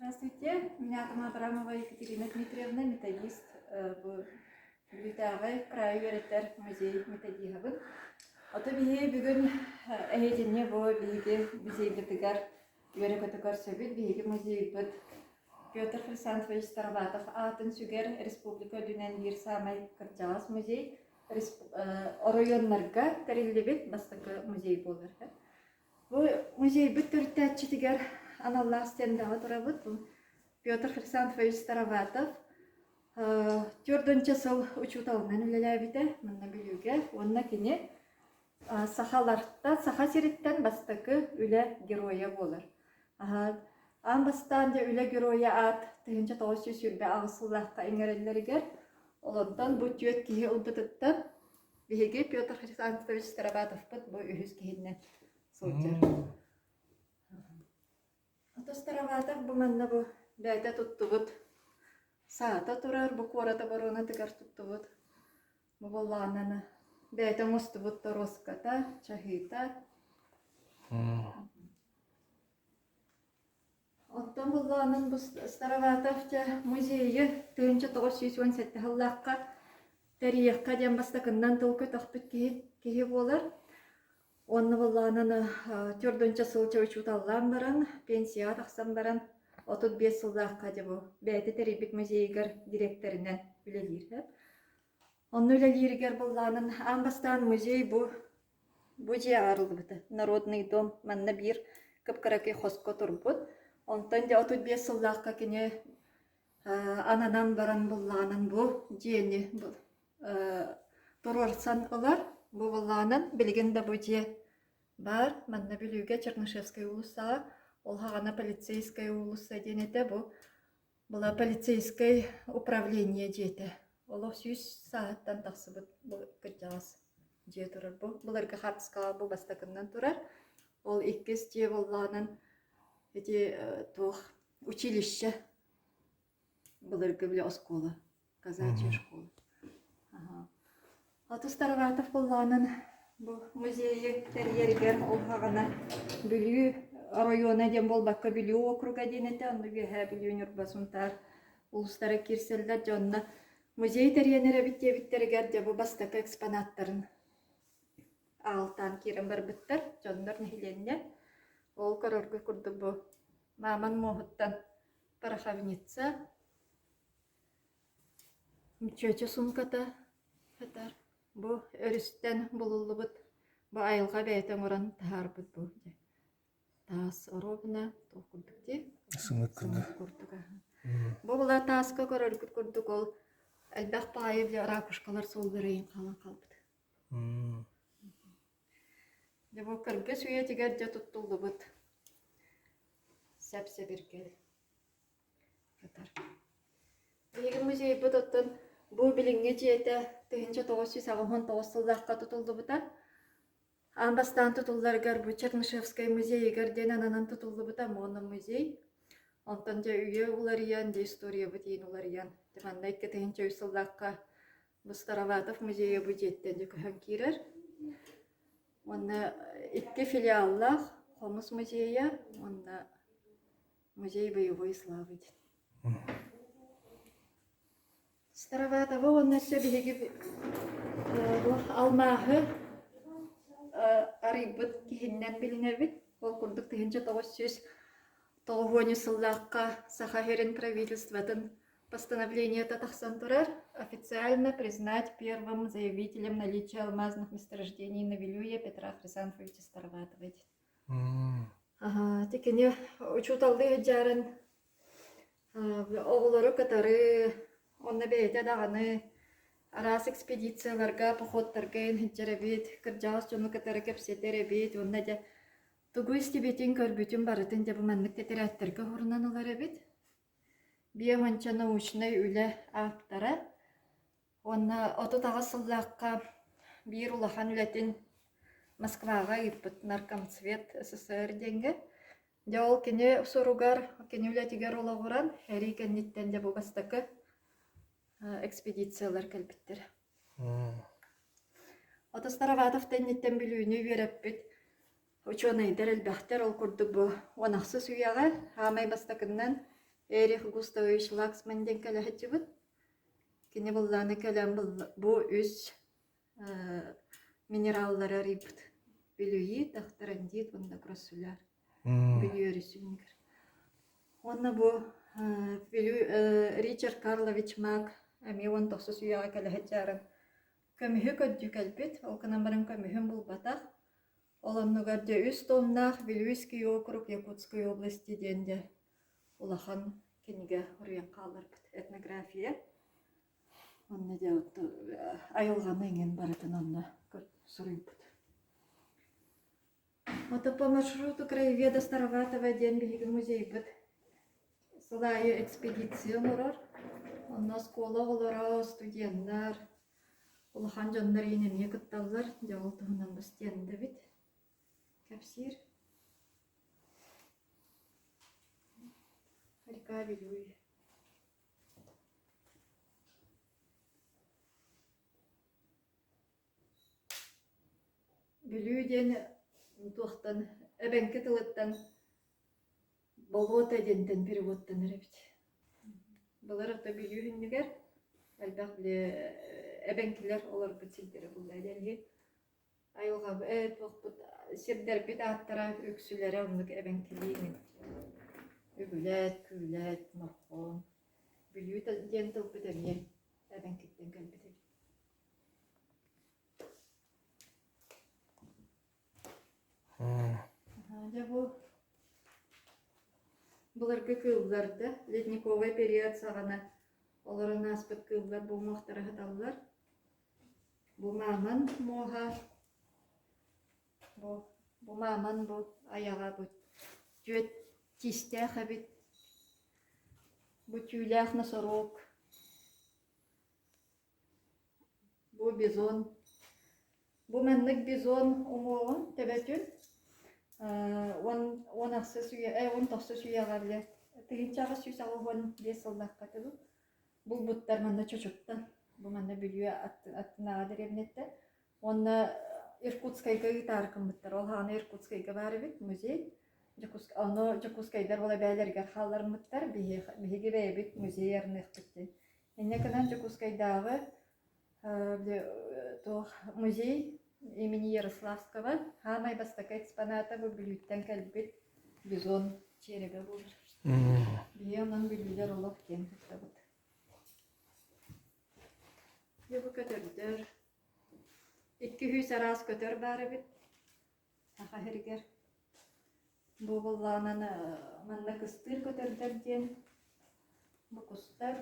Здравствуйте, меня Атама Абрамова Екатерина Дмитриевна, методист бу Бүлүүтээҕи кыраайы үөрэтэр музей методиһабын. Ото биһиги бүгүн эһиэтинньэ бу биһиги музейбытыгар үөрэ-көтө көрсөбүт. Биһиги музейбыт Петр Хрисантович Староватов аатын сүгэр республика үрдүнэн биир саамай кырдьаҕас музей оройуоннарга тэриллибит бастакы музей буолар. Бу музейбыт төрүттээччитигэр аналлаах стендаҕа турабыт. Петр Хрисантович Староватов 40 сыл учууталынан үлэлээбитэ манна Бүлүүгэ уонна кини сахалартан, Саха сириттэн бастакы үлэ геройа буолар. Аан бастаан дьэ үлэ геройа аат 1928 сыллаахха иҥэрэллэригэр олортон бу түөрт киһи ылбытыттан биһиги Петр Хрисантович Староватовпыт бу үһүс киһиннэн сылдьар. Ото Староватов бу манна бу бэйэтэ туттубут саата турар, бу куорат оборонатыгар туттубут. Бу буоллаҕына бэйэтэ оҥостубут торуоската, чаһыыта. Оттон буоллаҕынан бу Староватов дьэ музейы 1917 сыллаахха тэрийиэххэ диэн бастакыннан тыл көтөхпүт киһи, киһи буолар. Уонна буоллаҕынан төрдүнчэ сылдьа учууталлаан баран, пенсияҕа тахсан баран, 35 сыллаахха дьэ бу бэйэтэ тэрийбит музейыгар дириэктэринэн үлэлиир. Онно үлэлииригэр буоллаҕынан аан бастаан музей бу бу дьиэҕэ арыллыбыта. Народный дом манна биир кып-кыракый хоско турбут. Онтон дьэ 35 сыллаахха кини ананан баран буллаҕынан бу дьиэни туруорсан ылар. Бу былаанын билигин да бу дьиэ баар. Манна Бүлүүгэ Чернышевскай уулуссаҕа, ол саҕана Полицейская уулусса диэн этэ. Бу была полицейскай управление дьиэтэ. Олох сүүс сааһыттан тахсыбыт бу кырдьаҕас дьиэ турар. Бу былыргы хаартыскаҕа бу бастакыннан турар. Ол иккис дьиэ буоллаҕынан ити туох училище былыргы били оскуола казачья школа. Алтыс Староватов буоллаҕынан бу музейы тэрийэригэр ол саҕана Бүлүү оройуона диэн буолбакка Бүлүү округа диэн этэ, онно Үөһээ Бүлүү, Ньурба, Сунтаар улуустара киирсэллэр. Дьэ онно музей тэрийэн эрэбит диэбиттэригэр дьэ бу бастакы экспонаттарын аалтаан киирэн барбыттар дьоннор нэһилиэнньэ. Ол көрөргө курдук бу мааман муоһуттан пороховница Чүөчэ суумката сытар. Бу өрүстэн булуллубут, бу айылҕа бэйэтэ оҥорон таһаарбыт бу дьэ таас оруобуна туох курдук дии? Сымык Сымык курдук аһа. Бу була тааска көрөргүт курдук ол элбэх баайы били ракушкалар суоллара иһин хаалан хаалбыт. Дьэ бу кыргыс үйэтигэр дьэ туттуллубут сэп-сэбиргэл. Биһиги музейбыт оттон бу билиҥҥи дьиэтэ 1989 сыллаахха тутуллубута. Аан бастаан тутулларыгар бу Чернышевскай музейыгар диэн ананан тутуллубута мономузей. Онтон дьэ үйэ уларыйан, дьэ историябыт иин уларыйан, дьэ манна 2003 сыллаахха бу Староватов музейа бу дьиэттэн дьэ көһөн киирэр. Уонна икки филиаллаах Хомус музейа уонна Музей боевой славы диэн. Староватова уонна өссө биһиги бу алмааһы арыйбыт киһиннэн билинэбит. Ол курдук 1990 сыллаахха Саха сирин правительствотын постановлениета тахсан турар. Официально признать первым заявителем наличия алмазных месторождений на Вилюе Петра Хрисанфовича Староватова диэн. Ити кини учууталлыы сылдьарын оҕолору кытары уонна бэйэтэ даҕаны араас экспедицияларга, походтарга сылдьар эбит, кырдьаҕас дьону кытары кэпсэтэр эбит уонна дьэ тугу истибитин, көрбүтүн барытын дьэ бу маннык тэтэрээттэргэ уһурунан ылар эбит. Биэс уонча научнай үлэ ааптара Уонна 38 сыллаахха биир улахан үлэтин Москваҕа ыыппыт Наркомцвет СССР диэҥҥэ. Дьэ ол кини суругар, кини үлэтигэр олоҕуран, сэрии кэнниттэн дьэ бу бастакы экспедициялар кэлбиттэрэ. Ото Староватов кэнниттэн Бүлүүнү үөрэппит учуонайдар элбэхтэр. Ол курдук бу 16 үйэҕэ хаамай бастакыннан Эрих Густавович Лаксман диэн кэлэ сылдьыбыт. Кини быллааны кэлэн бу үс минераллары арыйбыт. Бүлүйит, Ахтарандит уонна Гроссуляр. Бүлүү өрүсүнүгэр. Уонна бу Бүлүү Ричард Карлович Мак эмиэ 19 үйэҕэ кэлэ сылдьарын көмүһү көрдүү кэлбит. Ол гынан баран көмүһүн булбатах. Ол оннугар дьэ үс томнаах Вилюйский округ Якутской области диэн дьэ улахан кинигэ уруйан хаалларбыт этнография. Онно дьэ айылҕаны иҥин барытын онно суруйбут. Вот по маршруту краеведа Староватова диэн биһиги музейбыт сыл аайы экспедиция оҥорор. Онно оскуола оҕолоро, студеннар, улахан дьоннор иин эмиэ кытталлар. Дьэ ол туһунан бу стендэбит кэпсиир. Река Вилюй. Бүлүү диэн туохтан эбэҥки тылыттан болуота диэнтэн переводтанар эбит. Былыр ото Бүлүү күннүгэр элбэх били эбэҥкилэр олорбут сирдэрэ булла диэн айылҕа туохпут сирдэрбит ааттара үксүлэрэ оннук эбэҥкилии Үгүлээт, Күүлээт, Морхоон, Бүлүү диэн тылбыт эмиэ эбэҥкиттэн кэлбит эбит. Дьэ бу былыргы кыыллар да ледниковай период саҕана олорон ааспыт кыыллар бу уҥуохтара сыталлар. Бу мааман муоһа, бу бу мааман бу айаҕа бу түөт тиистээх эбит. Бу түүлээх носорог. Бу бизон. Бу маннык бизон уҥуоҕун төбөтүн 10 10 ахсыс үйэ 19 үйэҕэ бile 1885 сыллаахха дылы булбуттар манна Чочуттан. Бу манна Бүлүү аттынааҕы дэриэбинэттэн. Уонна Иркутскайга ыытаары гыммыттар. Ол хаана Иркутскайга баар эбит музей. Ону Дьокуускайдар ол эбээлэригэр хаалларыммыттар. Биһиги бэйэбит музей арыныахпыт диэн. Инньэ гынан Дьокуускайдааҕы туох музей имени Ярославского хаамай бастакы экспоната бу Бүлүүттэн кэлбит бизон черегэ буолар. Биһи онон бүлүүлэр олох киэн туттабыт. Дьэ бу көтөрдөр. 200 араас көтөр баар эбит Саха сиригэр. Бу буоллаҕынан манна кыстыыр көтөрдөр диэн бу кустар.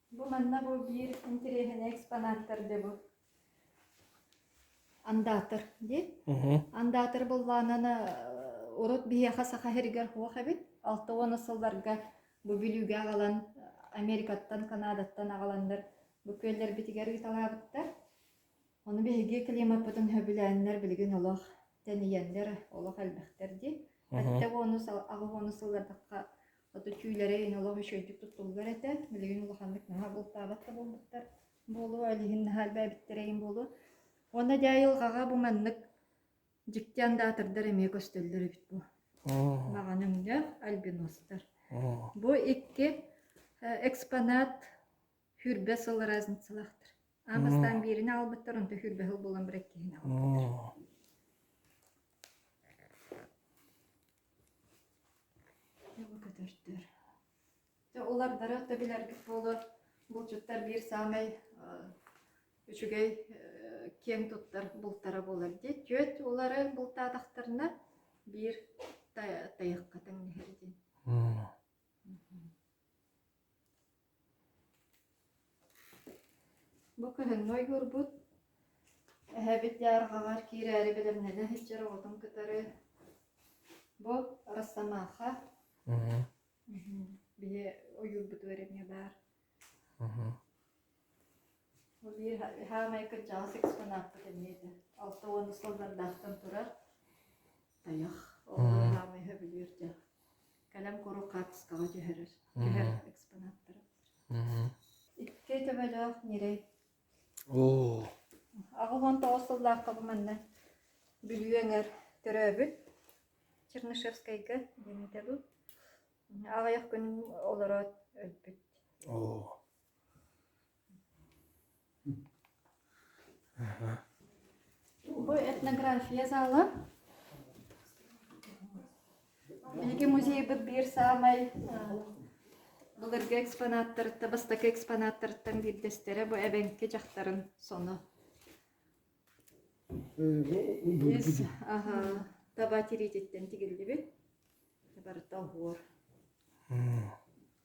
Бу манна бу биир интэриэһинэй экспонаттар дьэ бу андаатар дии. Андаатар буоллаҕынан урут биһиэхэ Саха сиригэр суох эбит. 60 сылларга бу Бүлүүгэ аҕалан Америкаттан, Канадаттан аҕаланнар бу күөллэрбитигэр ыыталаабыттар. Ону биһиги климаппытын сөбүлээннэр билигин олох тэнийэннэр олох элбэхтэр дии. 70 80 сыллардахха оту түүлэрэ олох үчүгэйдик туттуллар этэ. Билигин улаханнык наһаа бултаабат да буолбуттар буолуо, ол иһин наһаа элбээбиттэрэ иһин буолуо. Уонна дьэ айылҕаҕа бу маннык дьикти андаатардар эмиэ көстөллөр эбит бу. Маҕан өҥнөөх альбиностар. Бу икки экспонат хүрбэ сыл разницалаахтар. Аан бастаан биирин аҕалбыттар, онто хүрбэ сыл буолан баран иккиһин аҕалбыттар. Бу көтөрдөр. Дьэ, улардары да билэргит буолуо, булчуттар биир саамай үчүгэй киэҥ туттар бултара буолар дии. Түөрт улары бултаатахтарына биир тайахха тэҥнэһэр диэн. Бу кыһыҥҥы ойуурбут эһэбит дьаарҕаҕар киирээри бэлэмнэнэ сылдьар оҕотун кытары бу росомаха Биһи ойуурбутугар эмиэ баар. Бу биир хаамай кырдьаҕас экспонаппыт эмиэ этэ. 60 сыллардаахтан турар тайах. Оҕолор хаамай сөбүлүүр дьэ. Кэлэн куруук хаартыскаҕа түһэрэр, түһэр экспонаттара. Икки төбөлөөх ньирэй. Оо. 89 сыллаахха бу манна. Бүлүү эҥэр төрөөбүт Чернышевскайга диэн этэ бу. Аҕыйах күн олороот өлбүт. Оо. Бу этнография зала. Биһиги музейбыт биир саамай былыргы экспонаттарыттан, бастакы экспонаттарыттан биирдэстэрэ бу эбэҥки дьахтарын соно. Ис таба тириититтэн тигиллибит. Барыта оһуор.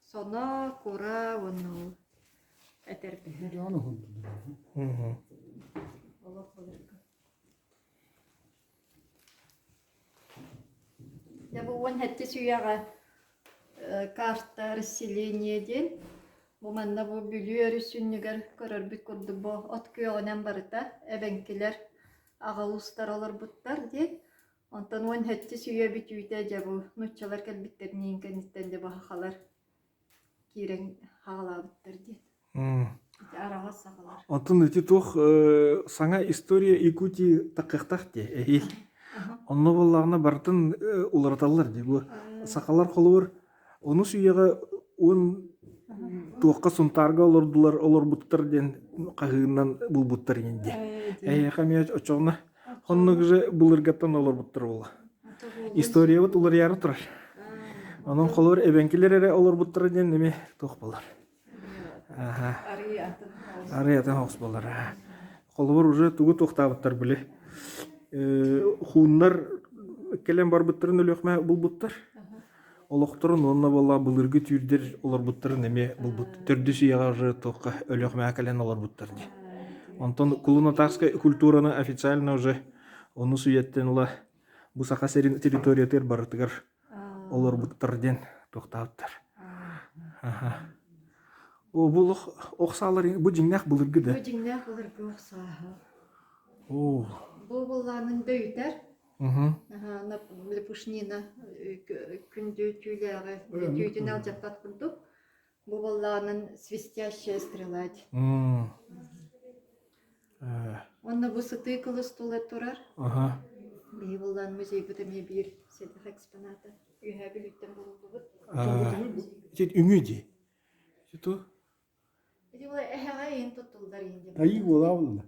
Соно, кура уонна ол этэрбэһэ. Олох былыргы. Дьэ бу 17 үйэҕэ карта расселения диэн бу манна бу Бүлүү өрүс сүнньүгэр көрөрбүт курдук бу от күөҕүнэн барыта эбэҥкилэр аҕа уустара олорбуттар диэн. Онтон 17 үйэ бүтүүтэ дьэ бу нууччалар кэлбиттэриниин кэнниттэн дьэ бу сахалар киирэн хаалаабыттар диэн. Ити араҕас сахалар. Онтон ити туох саҥа история Якутии такыахтаах дии эһиил. Онно буоллаҕына барытын уларыталлар дии. Бу сахалар холобур онус үйэҕэ уон туохха Сунтаарга олордулар олорбуттар диэн хаһыынан булбуттар иҥин дии. Эһиэхэ эмиэ оччоҕуна оннук же былыргаттан олорбуттар буолла. Историябыт уларыйаары турар. Онон холобур эбэҥкилэр эрэ олорбуттара диэн эмиэ туох буолар. Арый атын оҕус буолар. Холобур уже тугу туохтаабыттар били хууннар кэлэн барбыттарын Өлүөхүмэ булбуттар. Олохторун уонна буолла былыргы түүрдэр олорбуттарын эмиэ булбут. Төрдүс үйэҕэ уже туохха Өлүөхүмэҕэ кэлэн олорбуттар дии. Онтон кулунатарскай культураны официально уже онус үйэттэн ыла бу Саха сирин территориятыгар барытыгар олорбуттар диэн туохтаабыттар. О, бу олох ох саалар бу дьиҥнээх былыргы да? Бу дьиҥнээх былыргы ох сааһа. Оо. Бу былаанын дөйүтэр. Лепушнина күндү түүлээҕи түүтүн алдьаппат курдук. Бу былаанын свистящая стрела Онно бу сытыы кылыс тула турар. Биһи буллаан музейбыт эмиэ биир сэдэх экспоната. Үөһээ Бүлүүттэн булуллубут. Ити үҥүү дии. Ити ту? Ити була эһэҕэ иин туттуллар иин диэн. Тайыы буолаабын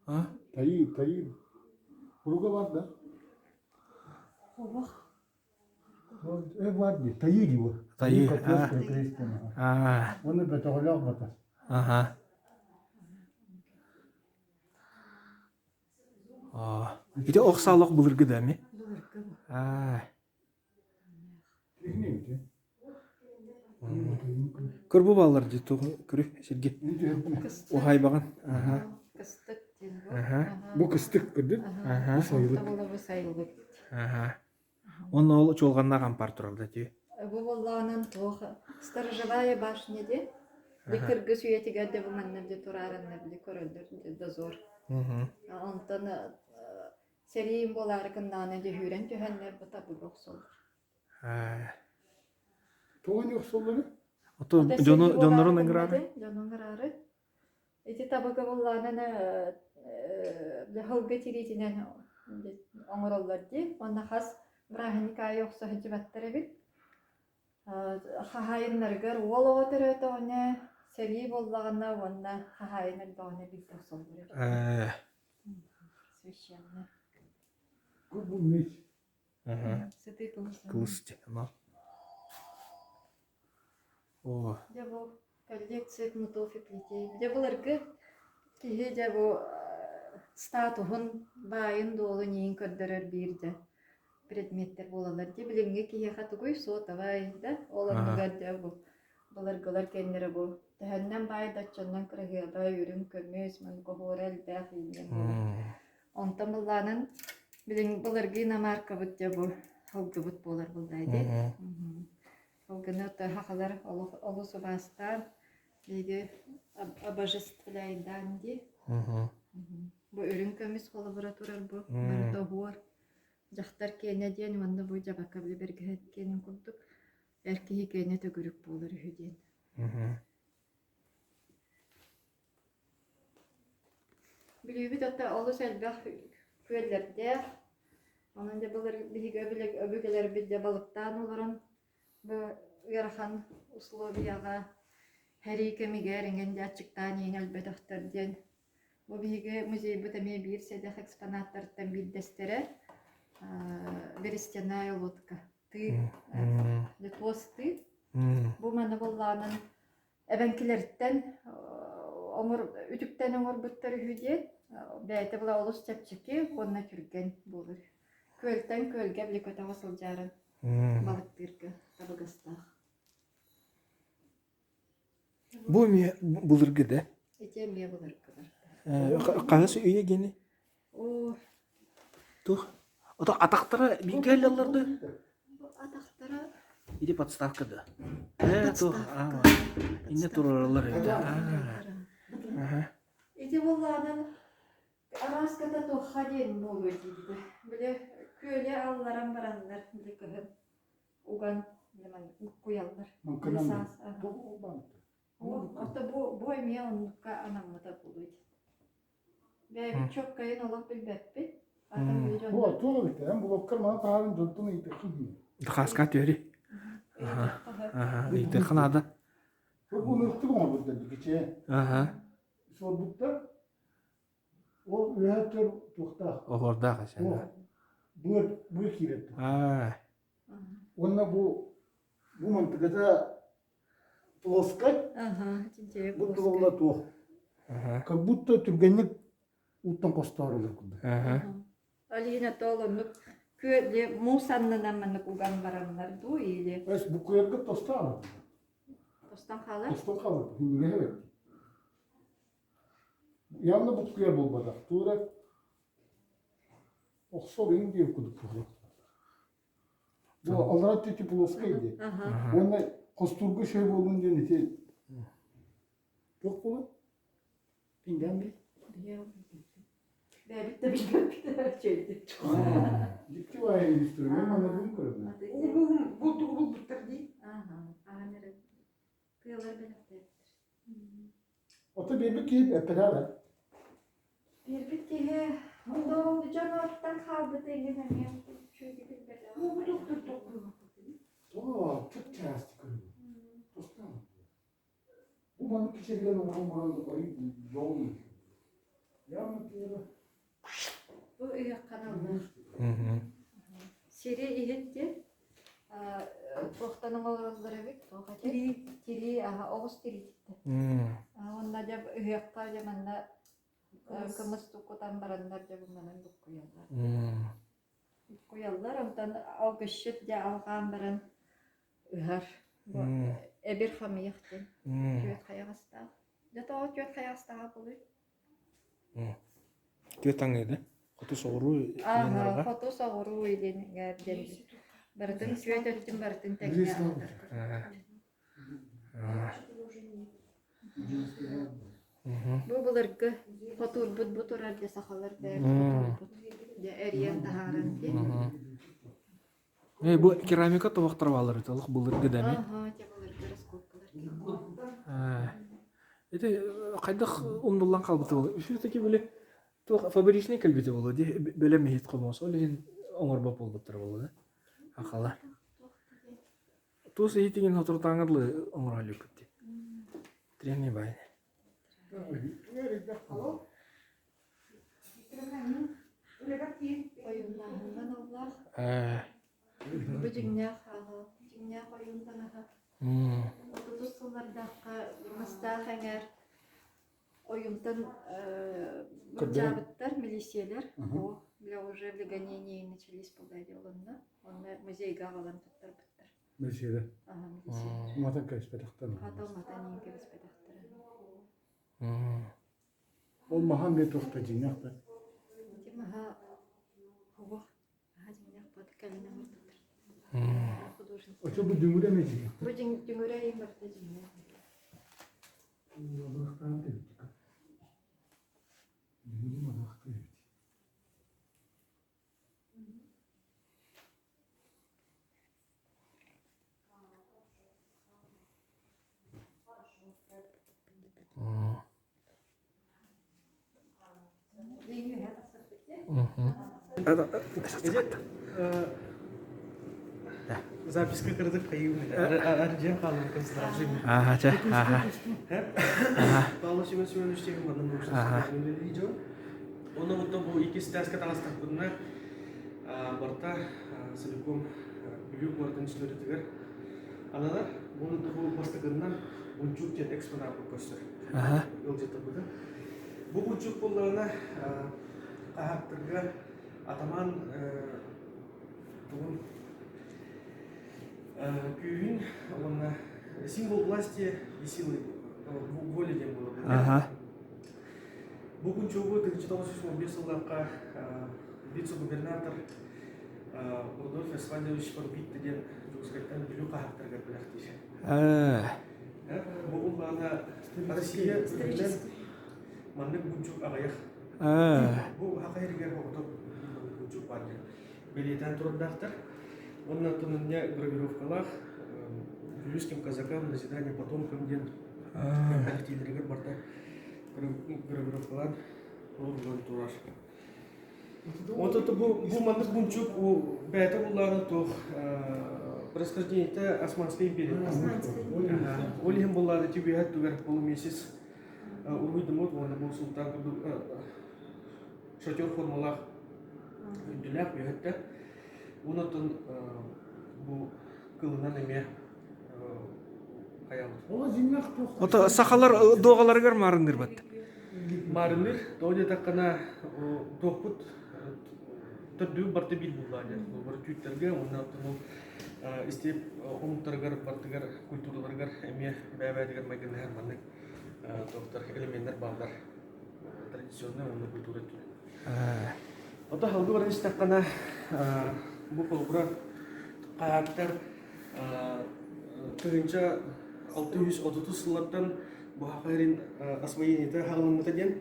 А? Тайыы, тайыы. Куруга бар да? Хобох. Э бар дии, тайыы дии бу. Тайыы. Аа. Уонна бөтөҕөлөөх батас. Аха. Ити ох саалах былыргы да эми? Былыргы бу. Аа. Көр бу бааллар дии туох көрү сиргэ. Уһайбаҕын. Аха. Кыстык диэн бу. Аха. Бу кыстык көрдүн? Аха. Бу сайылык. Бу сайылык. Аха. Уонна ол чуолҕаннаах ампаар турар да дии. Бу буоллаҕынан туох сторожевая башня диэн били кыргыс үйэтигэр да бу манна били тураарыннар били көрөллөр дозор. Онтон сэриим буолаары гыннаҕына дьөһүүрэн түһэннэр бу табыга охсоллор. Тоҕо не охсоллору? Ото дьону дьоннорун ыҥыраары? Дьону ыҥыраары. Ити табыга буоллаҕына дьаһалга тириитинэн оҥороллор дии. Уонна хас бырааһынньык аайы охсо сылдьыбаттар эбит. Хаһаайыннарыгар уол оҕо төрөөтөҕүнэ, сэрии буоллаҕына уонна хаһаайын өллөҕүнэ биирдэ охсоллор эбит. Священный. Бу меч. Сытыы кылыс. Кылыс Оо. Дьэ бу коллекция кнутов и плетей. Дьэ былыргы киһи дьэ бу статуһун, баайын-дуолун иин көрдөрөр биир дьэ предметтэр буолаллар. Дьэ билиҥҥи киһиэхэ тугуй суотабай да ол оннугар дьэ бу былыргылар кэннэрэ бу төһөннөн баай да оччоннон кыраһыабай, үрүҥ көмүс, монкоһуора элбэх ииннэн буолар. Онтон быллаанын билиҥ былыргы иномаркабыт дьэ бу һылгыбыт буолар буоллаа дии. Сылгыны сахалар олус убаастаан, биһиги обожествляйдаан дии. Бу үрүҥ көмүс холобура турар бу барыта оһуор. Дьахтар киэнэ диэн уонна бу дьабака били бэргэһэ киэнин курдук эр киһи киэнэ төгүрүк буолар үһү диэн. Бүлүүбүт ата олус элбэх күөллэрдээх. Онон дьэ былыр биһиги өбүгэлэрбит дьэ балыктаан олорон бу ыарахан условияҕа сэрии кэмигэр иҥэн дьэ аччыктаан иҥэн өлбөтөхтөр диэн Бу биһиги музейбыт эмиэ биир сэдэх экспонаттартан биирдэстэрэ берестяная лодка тыы туос тыы. Бу маны буоллаҕынан эбэҥкилэртэн оҥор үтүктэн оҥорбуттар үһү диэн бэйэтэ була олус чэпчэки уонна түргэн буолар. Күөлтэн күөлгэ били көтөҕө сылдьарын балыктыырга табыгастаах. Бу эмиэ былыргы да? Ити эмиэ былыргы барда. Хаһыс үйэ гини? Оо. Тух? Ото атахтара бииргэ ыллаллар да? Бу атахтара Ити подставка да? Э, туох? Инне турараллар эбит. Ити буоллаҕынан арааската туохха диэн буолуо диибитэ. Били күөлү алларан бараннар били кыһын уган буккуйаллар. Маҥкынан Ото бу бу эмиэ оннукка анаммыта буолуо Бэйэбит чуоккайын олох билбэппит. Атын били дьоннор Бу туох эбит эн блоккар маны таһааран дьонтон ыйытыаххын Хааска түөри. Ыйытыахха наада. Бу ыныктык оҥорбуттар дикичээ. Суорбуттар. Ол үөһэ төр туохтаах. Оһуордаах эсэ. Быар быа киирэр. Уонна бу бу мантыката плоскай, бу туола туох. Как будто түргэнник ууттан хостоорулар курдук. Алина тоол оннук күөлү муус аннынан маннык уган бараннар дуу или Эс бу куярга тостаан. Тостан хаалар? Тостон хаалар. Хиннигэ Явно буккуйар буолбатах. Туора охсор иҥ диэн курдук буолуо. Бу аллараа өттө плоскай дии. Уонна хостуурга үчүгэй буоллун диэн ити туох буолуой? Пиндэн бил. Бэйэбит да билбэппит үчүгэйдик. Дьикти баайы инструмент манна бүгүн көрөбүн. Улууһум бултугу булбуттар дии. Ахан эрэ тыалар бэлэхтээбиттэр. Ото биэрбит киһи эппэтэ да. Биэрбит киһи ол дьон оттон хаалбыта иһин эмиэ үчүгэйдик билбэтэх. Оо, чап-чаастык көрүҥ. Тостон. Бу маннык кичэллэн оҥорон баран ой дьоҕун. Явно тыыра. Бу ыһыахха аналлаах. Сири иһит диэн туохтан оҥороллор эбит? Туох этэй? Тирии, тирии, аһа, оҕус тириититтэн. Уонна дьэ ыһыахха дьэ манна кымыс кутан бараннар дьэ бу манан буккуйаллар. Буккуйаллар, онтон алгысчыт дьэ алҕаан баран ыһар. Бу эбир хамыйах диэн түөрт хайаҕастаах. Дьэ тоҕо түөрт хайаҕастааҕа буолуой? Түөрт аҥыы да? Хоту соҕуруу илин Ааһа, арҕаа? хоту соҕуруу илин эҥээр диэн барытын түөрт өттүн барытын тэҥҥэ аһатар. Бу былыргы хотуурбут бу турар дьэ сахалар бэйэбит хотуурбут дьэ эрийэн таһааран дии. Э, бу керамика тобохторо бааллар эбит, олох былыргы да эми. Аһа, дьэ былыргы раскопкалар. Ити хайдах умнуллан хаалбыта буолуо? Все-таки били туох фабричный кэлбитэ буолуо дии, бэлэм иһит хомуос, ол иһин оҥорбот буолбуттара буолуо да? Ахала. Туос иһитигин соторутааҥҥа дылы оҥоро иликпит дии. Тренный бай. Ойууннааһыҥҥа аналлаах. Бу дьиҥнээх дьиҥнээх ойуун таҥаһа. Отутус сыллардаахха мастаах эҥээр ойуунтан былдьаабыттар милициялэр. О, бля уже для гонения начались буолла онно. Онно музейга аҕалан туттарбыттар. Милициялэр. Ага, милициялэр. Уматан кэбиспэтэхтэр. Хата уматан иин кэбиспэтэхтэрэ. Ол маһа эмиэ туохта дьиҥнээх да? Ити маһа уох маһа дьиҥнээх буолта кэлин оҥорбуттар. Художник. Очо бу дүҥүрэ эмиэ дьиҥнээх. Бу дьиҥ дүҥүрэ иһин барыта дьиҥнээх. Абырахтаан эбит. Дүҥүрүм абырахтыы эбит. Записка кырдык хайыы Ардьан хаалан концентрация. Ага, чэ, ага. Павлов Семен Семенович деген манна видео. Онно вот бу иккис этажка таҕыстахпытына барыта целиком Бүлүү куоратын историятыгар ананар. Буну бу бастакыннан бунчук диэн экспонат көстөр. Ыалдьыттарбытын. Бу бунчук буоллаҕына хаһаактарга атаман тугун күүһүн уонна символ власти и силы воли диэн буолар. Бу бунчугу 1915 сыллаахха вице-губернатор Рудольф Асфальдович Форбитте диэн Дьокуускайтан Бүлүү хаһаактарыгар бэлэхтиир. Бу улаана Россия үрдүнэн маннык бунчук аҕыйах. Бу саха сиригэр оҕото бунчук баар диэн бэлиэтээн турардаахтар. Уонна тунуння гравировкалаах Вилюйским казакам назидание потомкам диэн бэлэхтииллэригэр барда гравировкалаан ууруллан турар. Вот бу, бу маннык бунчук бэйэтэ буллааны туох происхождение Османской империи. Ол иһин буллааны түбүһэр түгэр полумесяц уруһуйдаммыт уонна бу султан курдук шатер формалаах үрдүлээх үөһэттэр. Онон бу кылынан эмиэ Ото сахалар дуоҕаларыгар маарынныырбат. Маарынныыр, тоҕо диэтэххинэ туохпут төрдүбүт барыта биир буоллаҕа диэн. Бары түүттэргэ уонна оттон истиэп омуктарыгар барытыгар культураларыгар эмиэ бэйэ-бэйэтигэр майгыннаһар маннык туохтар элеменнэр бааллар. Традиционная уонна культура өттүнэн. Ото халгы баран истэххинэ бу холобура хаһаактар 1630 сыллартан бу саха сирин освоениета хаҕылыммыта диэн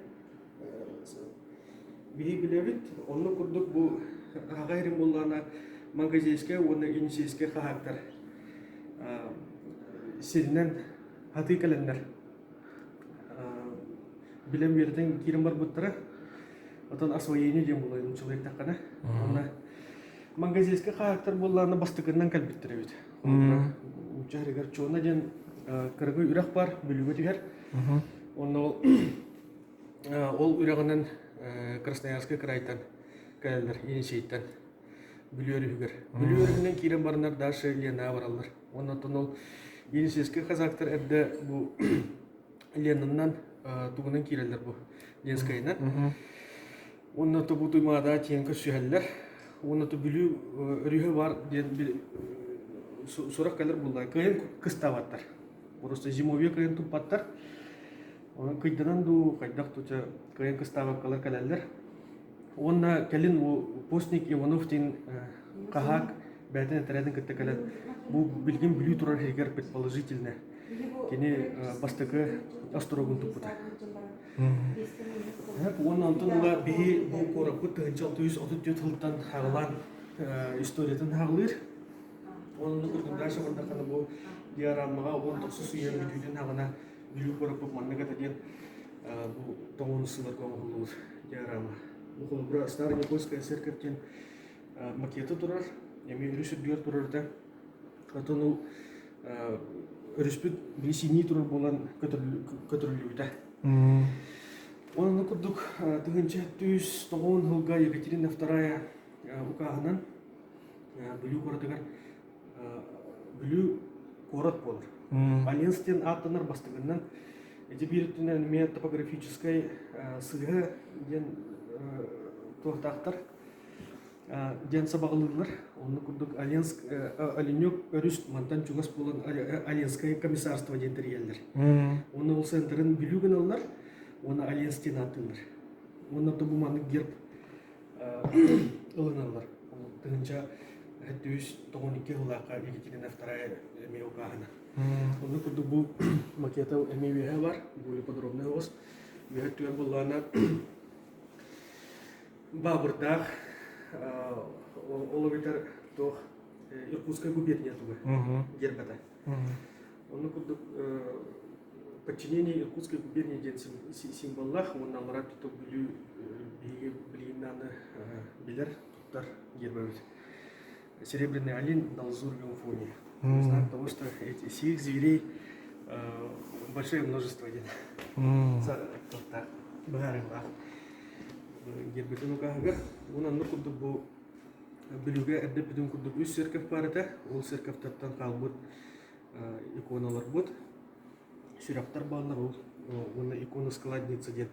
биһи билэбит. Оннук курдук бу саха сирин буоллаҕына Мангазейскай уонна Енисейскай хаһаактар сиринэн хатыы кэлэннэр билэн үөрэтэн киирэн барбыттара. Отон освоение диэн буолар нууччалыы эттэххинэ. Уонна Мангазейскай хаһаактар буоллаҕына бастакыннан кэлбиттэр эбит. Нуучча сиригэр Чуона диэн кыргый үрэх бар, Бүлүүгэ түһэр. Онно ол ол үрэҕинэн Красноярскай крайтан кэлэллэр, Енисейтэн Бүлүү өрүһүгэр. Бүлүү өрүһүнэн киирэн бараннар дальше Ленаҕа бараллар. Уонна оттон ол Енисейскэй казактар эрдэ бу Ленаннан тугунан киирэллэр бу Ленскайынан. Уонна то бу Туймаада тиийэн көрсүһэллэр. Уонна то Бүлүү өрүһэ бар диэн сурах кэлэр буолла. Кыайан кыстаабаттар. Просто зимовье кыайан туппаттар. Онон кыйданан дуу, хайдах туча кыайан кыстаабаккалар кэлэллэр. Уонна кэлин постник Иванов диэн хаһаак бэйэтин этэрээтин кытта кэлэн бу билигин Бүлүү турар иһигэр предположительно кини бастакы острогун туппута. Уонна онтон ыла биһи бу куораппыт 1634 сылтан хаалаан историятын хаалыыр. Онно курдук дальше бардаххына бу диорамаҕа 19 үйэ бүтүүтүн хаҕына Бүлүү куораппыт маннык этэ диэн бу тоҕуон сылларга оҥоһуллубут диорама. Бу холобура Старая Никольская церковь диэн макета турар, эмиэ өрүс үрдүгэр турар этэ. Оттон ол өрүспүт били синии турар буолан көтөрүллүбүтэ. Онон курдук 1190 сылга Екатерина II укааһынан Бүлүү куоратыгар Бүлүү куорат буолар. Альянс диэн ааттанар бастакыннан ити биир өттүнэн эмиэ топографическай сыыһа диэн туохтаахтар диэн сабаҕалыыллар. Онно курдук Оленск, Оленек өрүс мантан чугас буолан Оленское комиссарство диэн тэрийэллэр. Уонна ол центрын Бүлүү гыналлар уонна Оленск диэн ааттыыллар. Уонна бу маннык герб ылыналлар. 1192 сыллаахха Екатерина II эмиэ укааһына. Онно курдук бу макета эмиэ үөһэ бар, более подробный оҕус. Үөһэ өттүгэр буоллаҕына Баабырдаах ол эбэтэр туох Иркутскай губерния тугу гербата. Онно курдук Подчинение Иркутской губернии диэн символлаах уонна аллараа өттүттэн Бүлүү биһиги билигин аны билэр, туттар гербэбит. Серебряный олень на лазурном фоне. Знак того, что эти сих зверей большое множество диэн. Туттар быһаарыылаах. Гербэтин укааһыгар уонна оннук курдук бу Бүлүүгэ эрдэ бүтүн курдук үс церковь баар этэ. Ол церковтартан хаалбыт иконаларбыт сүрэхтэр бааллар ол уонна икона складница диэн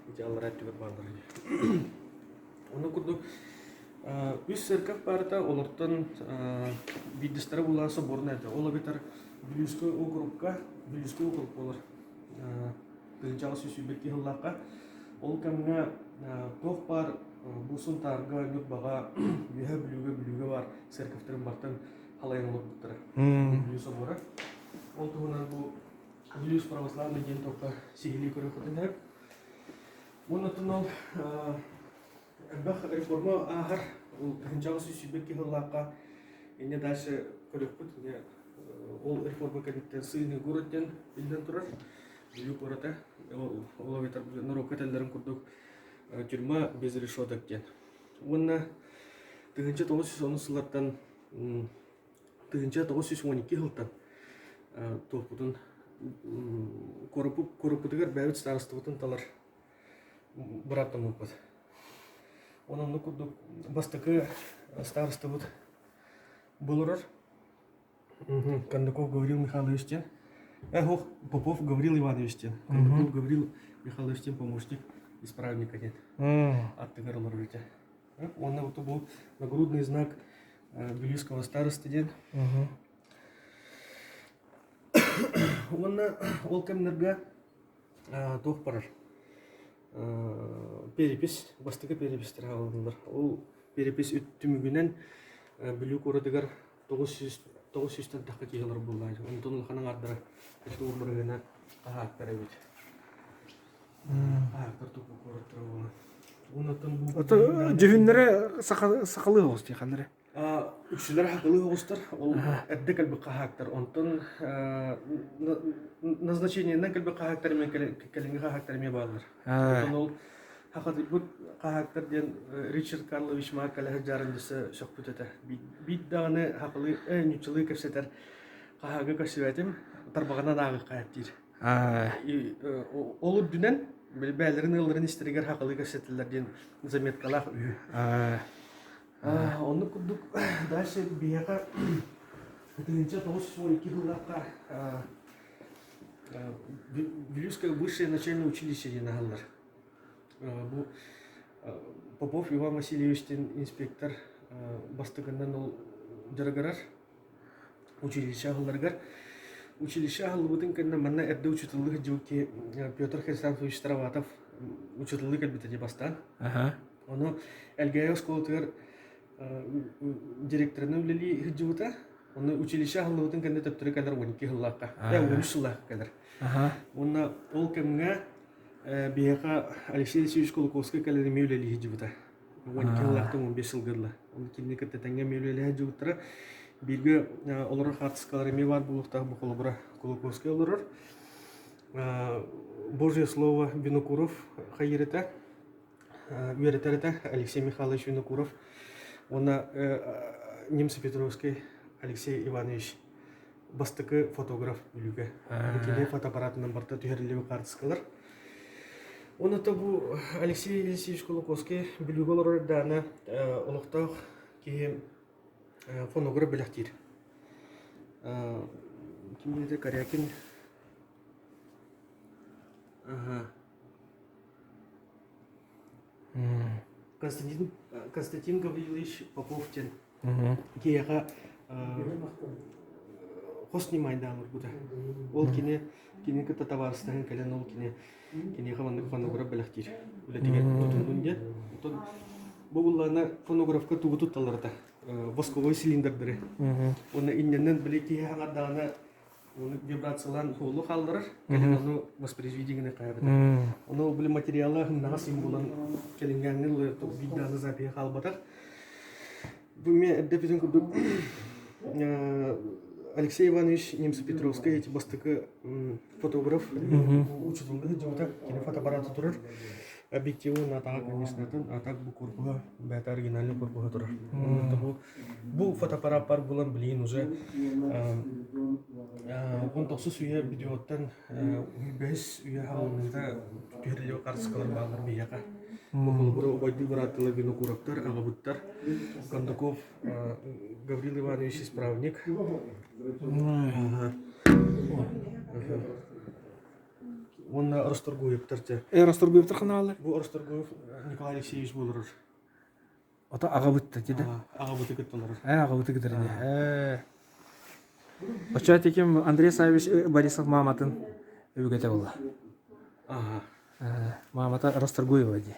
ити аллараа өттүгэр бааллар. Ону курдук үс церковь баарыта олортон биирдэстэрэ буолан соборная этэ. Ол эбэтэр Бүлүүскэй округка Бүлүүскэй округ буолар тыһыынчаҕа 122 сыллаахха ол кэмҥэ туох баар бу Сунтаарга, Ньурбаҕа, Үөһээ Бүлүүгэ, Бүлүүгэ баар церковтарын бартан халайан олорбуттара. Бүлүү собора. Ол туһунан бу Бүлүүс православный диэн туохха сиһилии көрүөххүтүн сөп. Уонна оттон ол элбэх реформа ааһар. Ол тыһыынчаҕа 122 сыллаахха инньэ дальше көрүөхпүт. Инньэ ол реформа кэнниттэн сыыны город диэн биллэн турар. Бүлүү куората. Ол эбэтэр норуокка этэллэрин курдук тюрьма без решеток диэн. Уонна 1910 сыллартан 1912 сылтан туохпутун куораппытыгар бэйэбит старостабытын талар бырааптаммыппыт. Онон оннук курдук бастакы старостабыт булурар Кондаков Гаврил Михайлович диэн. Эх, Попов Гаврил Иванович диэн. Кондаков Гаврил Михайлович диэн помощник исправника диэн. Аттыгар олорор этэ. Уонна вот бу нагрудный знак Вилюйского старосты диэн. Уонна ол кэмнэргэ туох барар перепись, бастакы перепистэр аҕаллылар. Ол перепись түмүгүнэн Бүлүү куоратыгар 900 900-тэн тахха киһи олорор буоллаҕа. Онтон улахан аҥаардара туох бырыһыана хаһаактар эбит. Хаһаактар туох куораттара буолан. Уоннаттан бу Дьүһүннэрэ сахалыы оҕус дии ханнары. Үксүлэрэ хакылыы оҕустар, ол эрдэ кэлбит хаһаактар. Онтон назначениенан кэлбит хаһаактар эмиэ кэлиҥҥи хаһаактар эмиэ бааллар. Онтон ол хахатыйбыт хаһаактар диэн Ричард Карлович Марк кэлэ сылдьарын өссө сөхпүт этэ. Биир даҕаны хахылыы, ньуччалыы кэпсэтэр хаһаагы көрсүбэтим, тарбаҕынан ааҕыахха диир. Ол үрдүнэн бэйэлэрин ыалларын истэригэр хахылыы кэпсэтэллэр диэн заметкалаах үһү. Оннук курдук дальше биһиэхэ 1912 сыллаахха Вилюйское высшее начальное училище диэн аһаллар. Бу Попов Иван Васильевич диэн инспектор бастакынан ол дьарыгырар училище аһылларыгар. Училище аһыллыбытын кэннэ манна эрдэ учууталлыы сылдьыбыт киһи Петр Хрисанфович Староватов учууталлыы кэлбитэ дии бастаан. Ону Элгээйи оскуолатыгар директорынан үлэлии сылдьыбыта. Онно училище аһыллыбытын кэннэ төттөрү кэлэр 12 сыллаахха, 13 сыллаахха кэлэр. Уонна ол кэмҥэ биһиэхэ Алексей Алексеевич Кулаковскай кэлэн эмиэ үлэлии сылдьыбыта. 12 сыллаахтан 15 сылга дылы. Оны кинини кытта тэҥҥэ эмиэ үлэлэһэ сылдьыбыттара. Бииргэ олорор хаартыскалар эмиэ баар буолуохтаах бу холобура Кулаковскай олорор. Божье слово Винокуров хайырыта үөрэтэр этэ Алексей Михайлович Винокуров уонна Немцы Петровский Алексей Иванович бастакы фотограф Бүлүүгэ. Бу кини фотоаппаратынан барыта түһэриллибит хаартыскалар. Уонна бу Алексей Елисеевич Кулаковский Бүлүүгэ олорор даана олохтоох киһи фонограф бэлэхтиир. Ким диэтэ Корякин Константин, Константин Гаврилович Попов диэн киһиэхэ хос ньымайдаан олорбута. Ол кини кини кытта табаарыстаһан кэлэн ол кини киниэхэ маннык фонограф бэлэхтиир үлэтигэр тутуннун диэн. Оттон бу буллаана фонографка тугу тутталлар восковой цилиндрдары. Уонна иннэнэн били киһи хаҥардаҕына Оны вибрациялаан хуолу хаалларар, кэлин ону воспроизведение хайабыта. Ону били материала хымнаҕа символан кэлиҥҥээҥҥи биир дааны запиһа хаалбатах. Бу эмиэ эрдэ бүтүн курдук. Алексей Иванович Немцев-Петровскай эти бастакы фотограф учутулга сылдьыбыта. Кини фотоаппарата турар. Объективы атаҕа, конечно, атын, а так бу корпуһа, бэйэтэ оригинальный корпуһа турар. Бу, бу фотоаппарат бар булан билигин уже 19 үйэ видеоттан бэһис үйэ хаалыныыта түһэриллибит хаартыскалар бааллар биһиэхэ. Холобура, убайдыы бырааттылар Винокуровтар, аҕабыттар, Кондаков Гаврил Иванович исправник. Уонна Расторгуевтар дьэ. Расторгуевтар ханаалар? Бу Расторгуев Николай Алексеевич буолар. Ото аҕабыт да дии Аҕабыты кытта олорор. Аҕабыты кытары дии. Оччо теким Андрей Савич Борисов мааматын өбүгэтэ буолла. Ага. Маамата Расторгуева дии.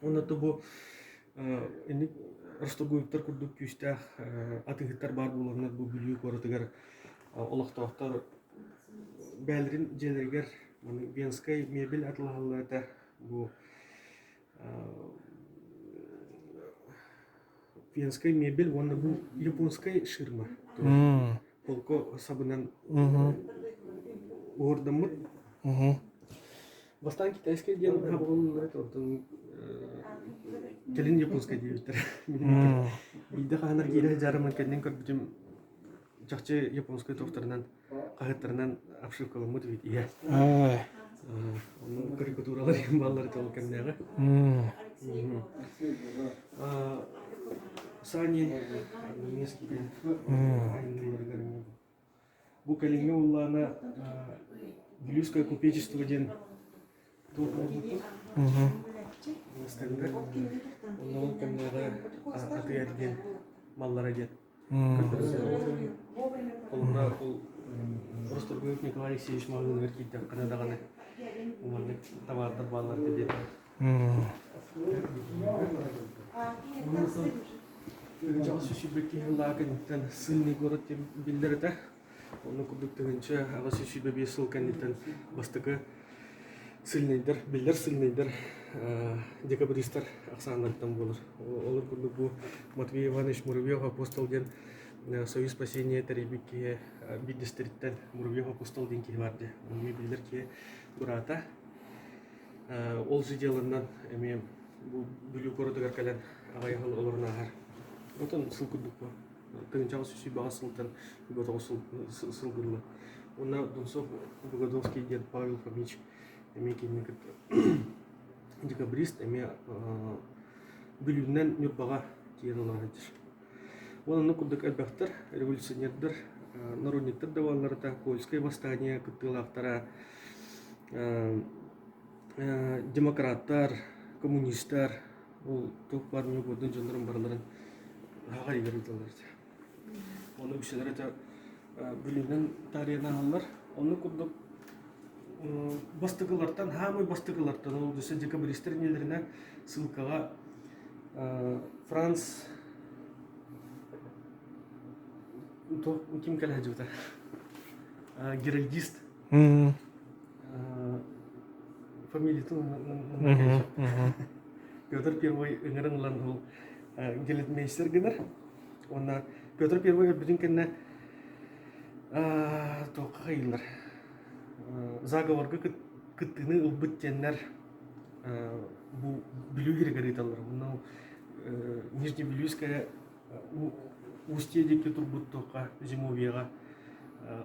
Уонна то бу инник Расторгуевтар курдук күүстээх атыыһыттар баар буоланнар бу Бүлүү куоратыгар олохтоохтор бээлэрин дьиэлэригэр венскай мебель атылаһаллар этэ бу Венскай мебель уонна бу японскай ширма полко сабынан уордаммыт. Бастаан китайскай диэн хабыллар онтон кэлин японскай диэбиттэр. Биирдэ хаһанар киирэ сылдьарым кэннин көрбүтүм чахчы японскай туохтарынан хаһыаттарынан обшивкаламмыт эбит ийэ. Онно карикатуралар бааллар этэ ол кэмнээҕи. Сани немецкий айымньыларыгар бу кэлиҥҥи уллаана Вилюйское купечество диэн туох буолбуппут стендэ. Онно ол кэмнээҕи атыйар диэн маллара диэн Холобура, ол Росторгуев Николай Алексеевич маҕаһыыныгар киирдэххинэ даҕаны маннык табаардар бааллар диэн. Дьаҕас сүүрбэт киһи ыллаа кэнниттэн сыльный город диэн биллэр этэ. Онно курдук 1825 сыл кэнниттэн бастакы сыльнайдар, биллэр сыльнайдар декабристар ахсааннарыттан буолар. Олор курдук бу Матвей Иванович Муравьев апостол диэн Союз спасения тэрийбит киһи биирдэстэриттэн Муравьев апостол диэн киһи бар дии. Эмиэ биллэр киһи быраата. Ол же деланнан эмиэ бу Бүлүү куоратыгар кэлэн аҕай ыал олорон ааһар. Отон сыл курдук бу. Тыһыынчаҕа сүүс сылтан тоҕус сыл гынна. Уонна Донцов Богодовский диэн Павел Фомич эмиэ кинини кытта декабрист эмиэ Бүлүүнэн Ньурбаҕа тиийэн олорон сылдьар. Уонна оннук курдук элбэхтэр, революционердар, народниктар да буолалларыта, Польское восстание кыттыылаахтара, демократтар, коммунистар, Ол туох баар ньугурдун дьоннорун барыларын аҕай ыыталлар этэ. Ону үксэлэрэ этэ Бүлүүнэн таарыйан ааһаллар. Оннук курдук бастакылартан, хаамай бастакылартан, ол өссө декабристэр иннилэринэ ссылкаҕа Франц ким кэлэ сылдьыбыта? Геральдист фамилиятын Петр Первый ыҥыран ылан ол гелетмейстер гынар. Уонна Петр Первый өлбүтүн кэннэ туохха хайыыллар заговорга кыттыыны ылбыт диэннэр бу Бүлүү сиригэр ыыталлар. Онно Нижневилюйская Устье диэки турбут туохха зимовьеҕа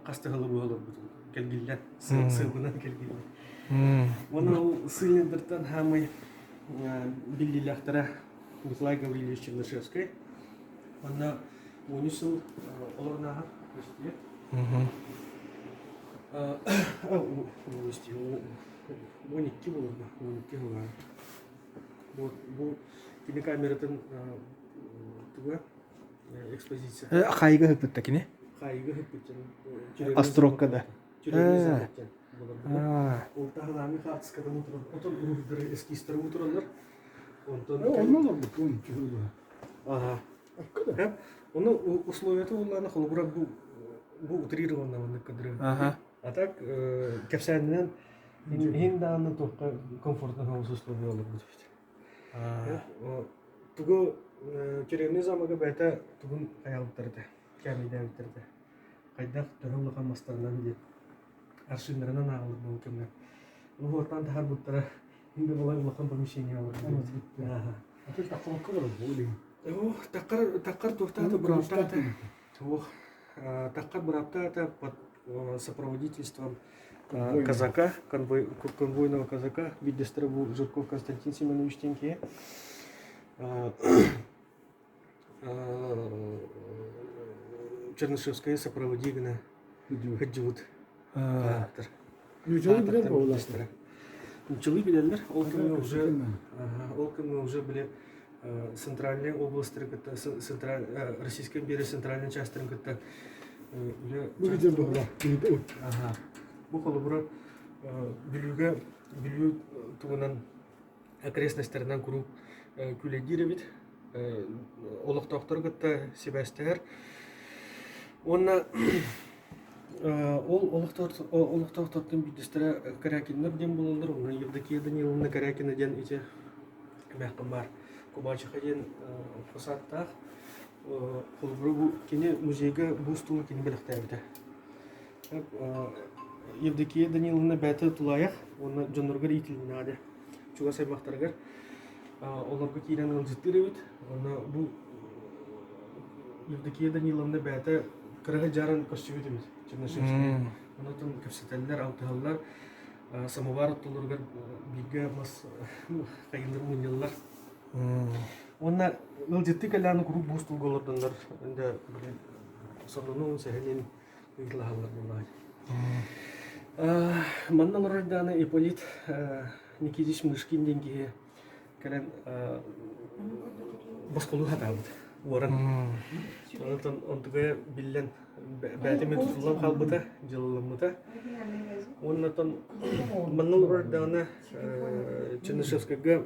хас да сылы быһа олорбутум кэлгиллэн сыабынан кэлгиллэн уонна ол сыллендертан хаамай биллиилээхтэрэ Николай Гаврильевич Чернышевскай онно 13 сыл олорон ааһар 12 буолар 12 сыл бу кини камератын туга экспозиция Хаайыга ыһыппыт кини? Хаайыга ыһыппыт Острогка да. Ол таһынааны хаартыскадан утуран, отон уруһуйдары эскизтары утураллар. Онтон Онно олорбут 12 сыл. Ага. Ону условията улаана холобура бу бу утрированно маннык кыдыры. А так кэпсээнинэн иһин даҕаны туохха комфортно соҕус условия олорбут эбит. Тугу тюремный замога бэйэтэ тугун хайаабыттар этэ. кээмэйдээбиттэр этэ. Хайдах төһө улахан мастарынан диэн аршиннарынан ааҕыллар буолбут кэмҥэ. Уһуортаан таһаарбыттара инде балай улахан помещение олорбут. Аты таххалыкка барар бу илин. Ох, таккар таккар туохтаата бырааптаата. Ох, таккар бырааптаата под сопроводительством казака, конвой, конвойного казака, биирдэстэрэ бу Жирков Константин Семенович диэн киһи. Чернышевская сопроводи гына сылдьыбыт хаһаактар. Ньучалыы билэр буоллахтара. Ньучалыы билэллэр. Ол кэмҥэ уже ол кэмҥэ уже били центральный областары кытта централь Российская империя центральной частарын кытта үлэ Бу видео буолла. Бу холобура Бүлүүгэ Бүлүү тугунан окрестностарынан куруук күүлэйдиир эбит. Олохтоохтору кытта сибээстэһэр. Уонна ол олохтоохтортон биирдэстэрэ Корякиннар диэн буолаллар. Онно Евдокия Даниловна Корякина диэн ити эмээххин баар. Кубачиха диэн фасадтаах. Холобура бу кини музейга бу устуулу кини бэлэхтээбитэ. Евдокия Даниловна бэйэтэ тулаайах уонна дьонноругар иитилиннэҕэ чугас аймахтарыгар олорго киирэн ыалдьыттыыр эбит. Уонна бу Евдокия Даниловна бэйэтэ кыраһы дьааран көрсүбүт эбит Чернышевскай. Онон кэпсэтэллэр, алтыһаллар, самовар оттолоругар бииргэ мас хайыылар мунньаллар. Уонна ыалдьыттыы кэлээн куруук буус тулга олордоннор сонунун, сэһэнин ыытылаһаллар буоллаҕа. Манна олорор даҕаны Ипполит Никитич Мышкин диэн киһи кэлэн босхолуу сатаабыт уоран. Онтон онтугая биллэн бэйэтэ тутуллан хаалбыта, дьылламмыта. Уонна манна олорор даҕаны Чернышевскайга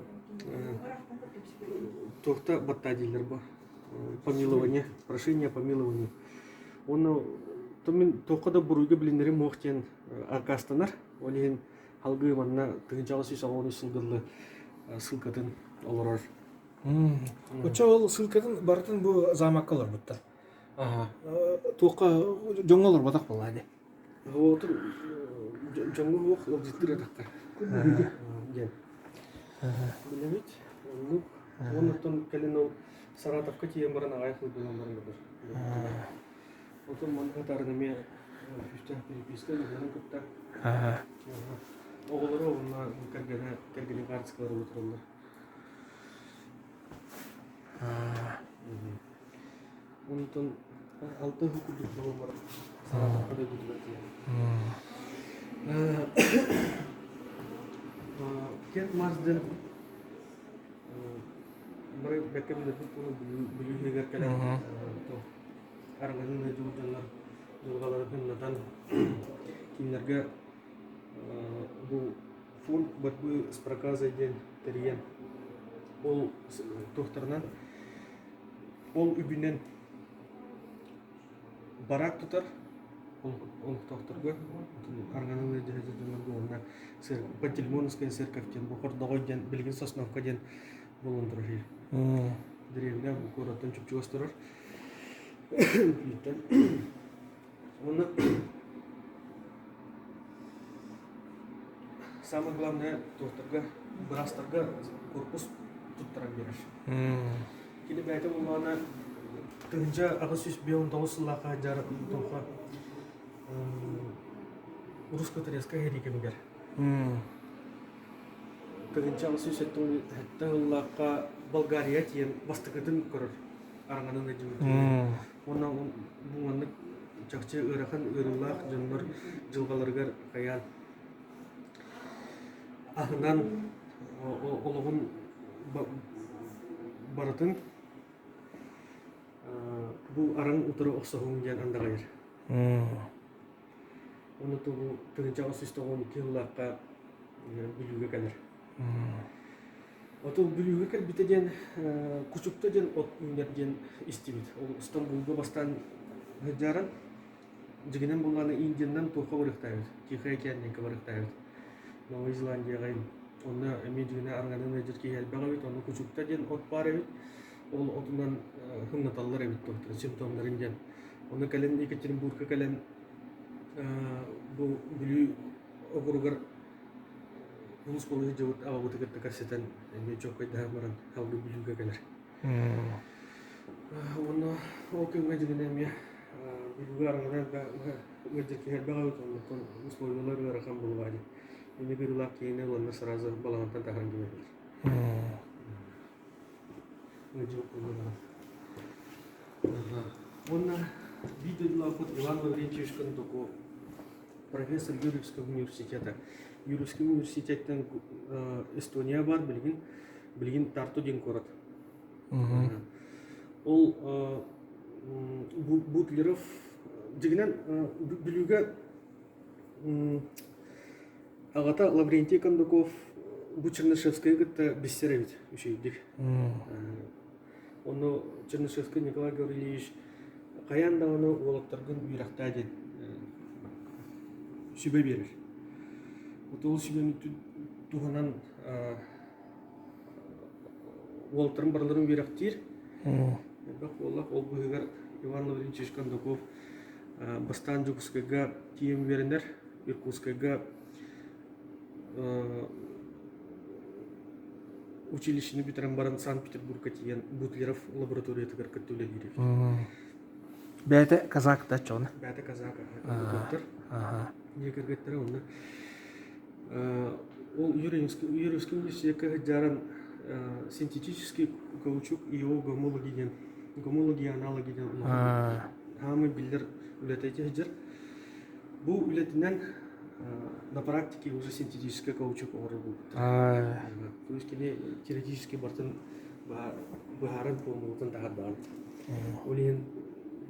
туохта баттаа дииллэр бу помилование, прошение о помиловании. Уонна то мин туохха да буруйга билиннэрим муох диэн аккаастанар. Ол иһин халгыы манна 1883 сылгыллы ссылкатын олорор. Оччо ол ссылкатын барытын бу замокка олорбуттар. Туохха дьоҥҥо олорботох буоллаа дии. Отун дьоҥҥо уох ыалдьыттыыр этахтар диэн. Билэбит. Оннук. Оннуттан кэлин ол Саратовка тиийэн баран аҕай хылбылан баран барар. Отон манна хатарын эмиэ күүстээх переписка дьонун кытта. Оҕолоро уонна кэргэнэ кэргэнин хаартыскалары утараллар. Онтон 6 ый курдук буолан баран Саратовка дойдутугар тиийэн. Кент Марсден бары бэккэ билэрбит буолан Бүлүү иһигэр кэлэн араҥаһын дьыл дьоннор дьылҕаларын хыннатан кинилэргэ бу фонд борьбы с проказой диэн тэрийэн ол туохтарынан ол үбүнэн бараак тутар олохтоохторго арҕанан ыалдьа дьоннорго уонна Пантелеймоновская церковь диэн бу Хордоҕой диэн билигин Сосновка диэн буолан турар дэриэбинэ бу куораттан чуп-чугас турар уонна самое главное туохтарга быраастарга корпус туттаран биэрэр кини бэйэтэ буоллаҕына 1859 сыллаахха дьар туохха русско-турецкай сэрии кэмигэр 1877 сыллаахха Болгария тиийэн бастакытын көрөр араҥанан ыдьыбыт уонна бу маннык чахчы ыарахан ыарыылаах дьоннор дьылҕаларыгар хайаан аһынан олоҕун барытын бу араҥ утары охсоһуҥ диэн андаҕайар. Ону бу 1892 сыллаахха Бүлүүгэ кэлэр. Оту Бүлүүгэ кэлбитэ диэн Кучукта диэн от үүнэр диэн истибит. Ол Стамбулга бастаан сылдьааран дьигинэн буллааны Индиянан туохха барыахтаабыт, Тихай океанньыкка барыахтаабыт. Новай Зеландияҕа онно эмиэ дьигинэ арҕанан ыалдьар киһи элбэх эбит. Онно Кучукта диэн от баар эбит. Ол отунан хымнаталлар эбит туохтарын симптомнарын диэн. Ону кэлин Екатеринбургка кэлэн бу Бүлүү округар улус буола сылдьыбыт аҕабыты кытта кэпсэтэн эмиэ чуолкайдаһан баран салгыы Бүлүүгэ кэлэр. Уонна ол кэмҥэ дьиҥинэн эмиэ Бүлүүгэ араҥана ыалдьар киһи элбэх эбит, оннуттан условиялар ыарахан буолуо дии. Инник ыарыылаах киһини ыланнар сразу балаҕантан таһааран кэбиһэллэр. Ыалдьыбыт буоллаҕына. Уонна биир дойдулаахпыт Иван Лаврентьевич Кондаков, профессор Юрьевского университета. Юрьевский университеттан Эстония бар билигин, билигин Тарту диэн куорат. Ол Бутлеров дьиҥинэн Бүлүүгэ аҕата Лаврентий Кондаков бу Чернышевскайы кытта билсэр эбит үчүгэйдик. Ону Чернышевскай Николай Гаврильевич хайаан даҕаны уолаттаргын үөрэхтээ диэн сүбэ биэрэр. Вот ол сүбэни туһанан уолаттарын барыларын үөрэхтиир. Элбэх буоллах ол быыһыгар Иван Лаврентьевич Кондаков бастаан Дьокуускайга тиийэн үөрэнэр, Иркутскайга училищены бүтэрэн баран Санкт-Петербургка тиийэн Бутлеров лабораториятыгар кытта үлэлиир эбит. Бэйэтэ казак да чоҕуна? Бэйэтэ казак, доктор. Дьиэ кэргэттэрэ онно ол Юрьевский Юрьевский университекка сылдьаран синтетический каучук и его гомологи диэн гомологи аналоги диэн улахан хаамый биллэр үлэтэ сылдьар. Бу үлэтинэн на практике уже синтетический каучук оҥорор буолбуттар. То есть кини теоретически бартын быһааран формулатын таһаардаҕын. Ол иһин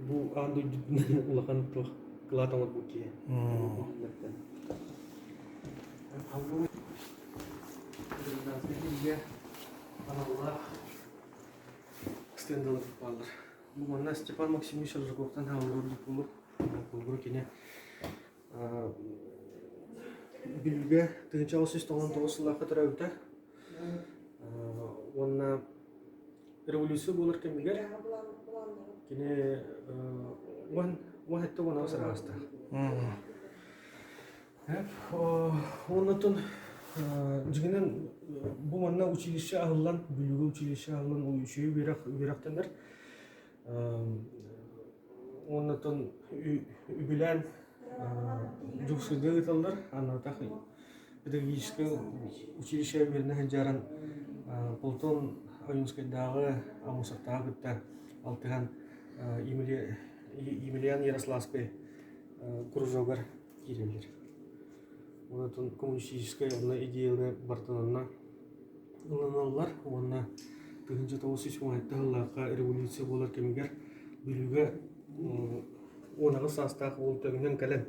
бу аан дойдутунан улахан туох кылаат оҥорбут киһи. Гражданскай аналлаах стендалар бааллар. Бу манна Степан Максимович Аржаковтан хаалларбыт буолур. Холобура кини Бүлүүгэ 1899 сыллаахха төрөөбүтэ уонна революция буолар кэмигэр кини 17-18 араастаах. Оннотон дьиҥинэн бу манна училище аһыллан, Бүлүүгэ училище аһыллан үчүгэй үөрэх үөрэхтэнэр. Уоннатан үбүлээн Дьокуускайга ыыталлар. Анатах педагогическай училище үөрэнэ сылдьаран Платон Ойуунскайдааҕы Аммосовтааҕы кытта алтыһан Емельян Ярославскай кружогар киирэллэр. Онтон коммунистическай онно идеяны барытын онно ылыналлар уонна 1917 сыллаахха революция буолар кэмигэр Бүлүүгэ 18 саастаах уол төҥнөн кэлэн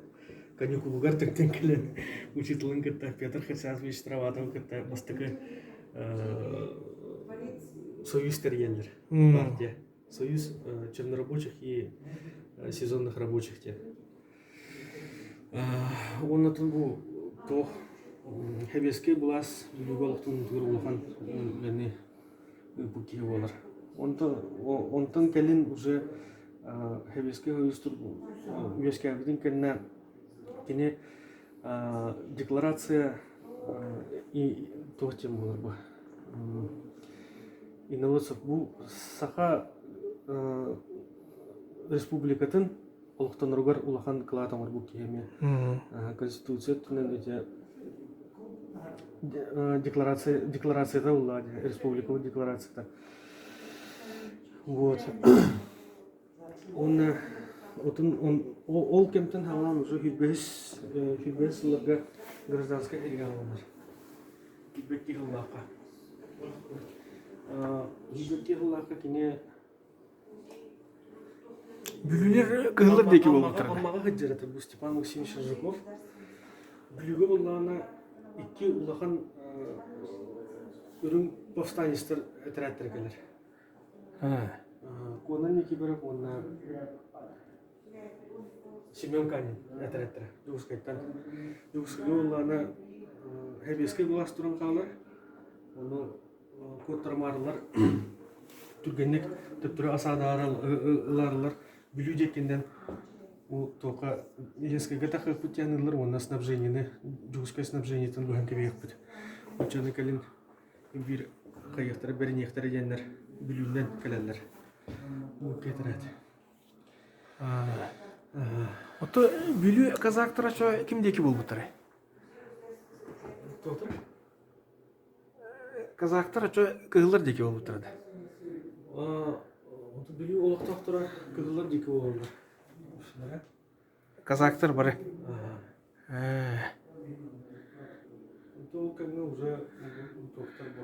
каникулугар төҥнөн кэлэн учителын кытта Петр Хрисанович Траватовы кытта бастакы союз тэрийэллэр партия союз чернорабочих и сезонных рабочих диэн Уонна бу туох сэбиэскэй былаас Бүлүүгэ олохтонуутугар улахан үлэни ыыппыт киһи буолар. Онтон онтон кэлин уже Сэбиэскэй Союз үөскээбитин кэннэ кини декларация и туох диэн буолар бу инновацион бу Саха Республикатын олохтоноругар улахан кылаат оҥорбут киһи эмиэ Конституция өттүнэн ити декларация декларацията ылла республикабыт декларацията вот уонна отун ол кэмтэн хаалан уже сүүрбэһис сүүрбэһис сылларга гражданскай сэриигэ аҕаллар сүүрбэкки сыллаахха сүүрбэкки сыллаахха кини Бүлүүлэр кыһыллар диэки буолбуттара. Аммаҕа сылдьар этэ бу Степан Максимович Рыжаков. Бүлүүгэ буоллаҕына икки улахан үрүҥ повстанецтар этэрээттэрэ кэлэр. Конан Никифоров уонна Семен Канин этэрээттэрэ Дьокуускайтан. Дьокуускайга буоллаҕына Сэбиэскэй былаас туран хаалар. Ону Куоттарымаарылар түргэнник төттөрү асаадаары ылаарылар. Бүлүү диэкинэн бу туохха Ленскэйгэ тахыахпыт диэн ыллар уонна снабжениены Дьокуускай снабжениетын быһан кэбиһиэхпит. Оччону кэлин биир хайыахтара бэриниэхтэрэ диэннэр Бүлүүнэн кэлэллэр. Бу кэтэрээт. Ото Бүлүү казактара чо ким диэки буолбуттарай? Казактар очо кыһыллар диэки буолбуттара да? Бүлүү олохтоохторо кыһыллар диэки буолаллар. Казактар бары. Ол кэмҥэ уже туохтар бу.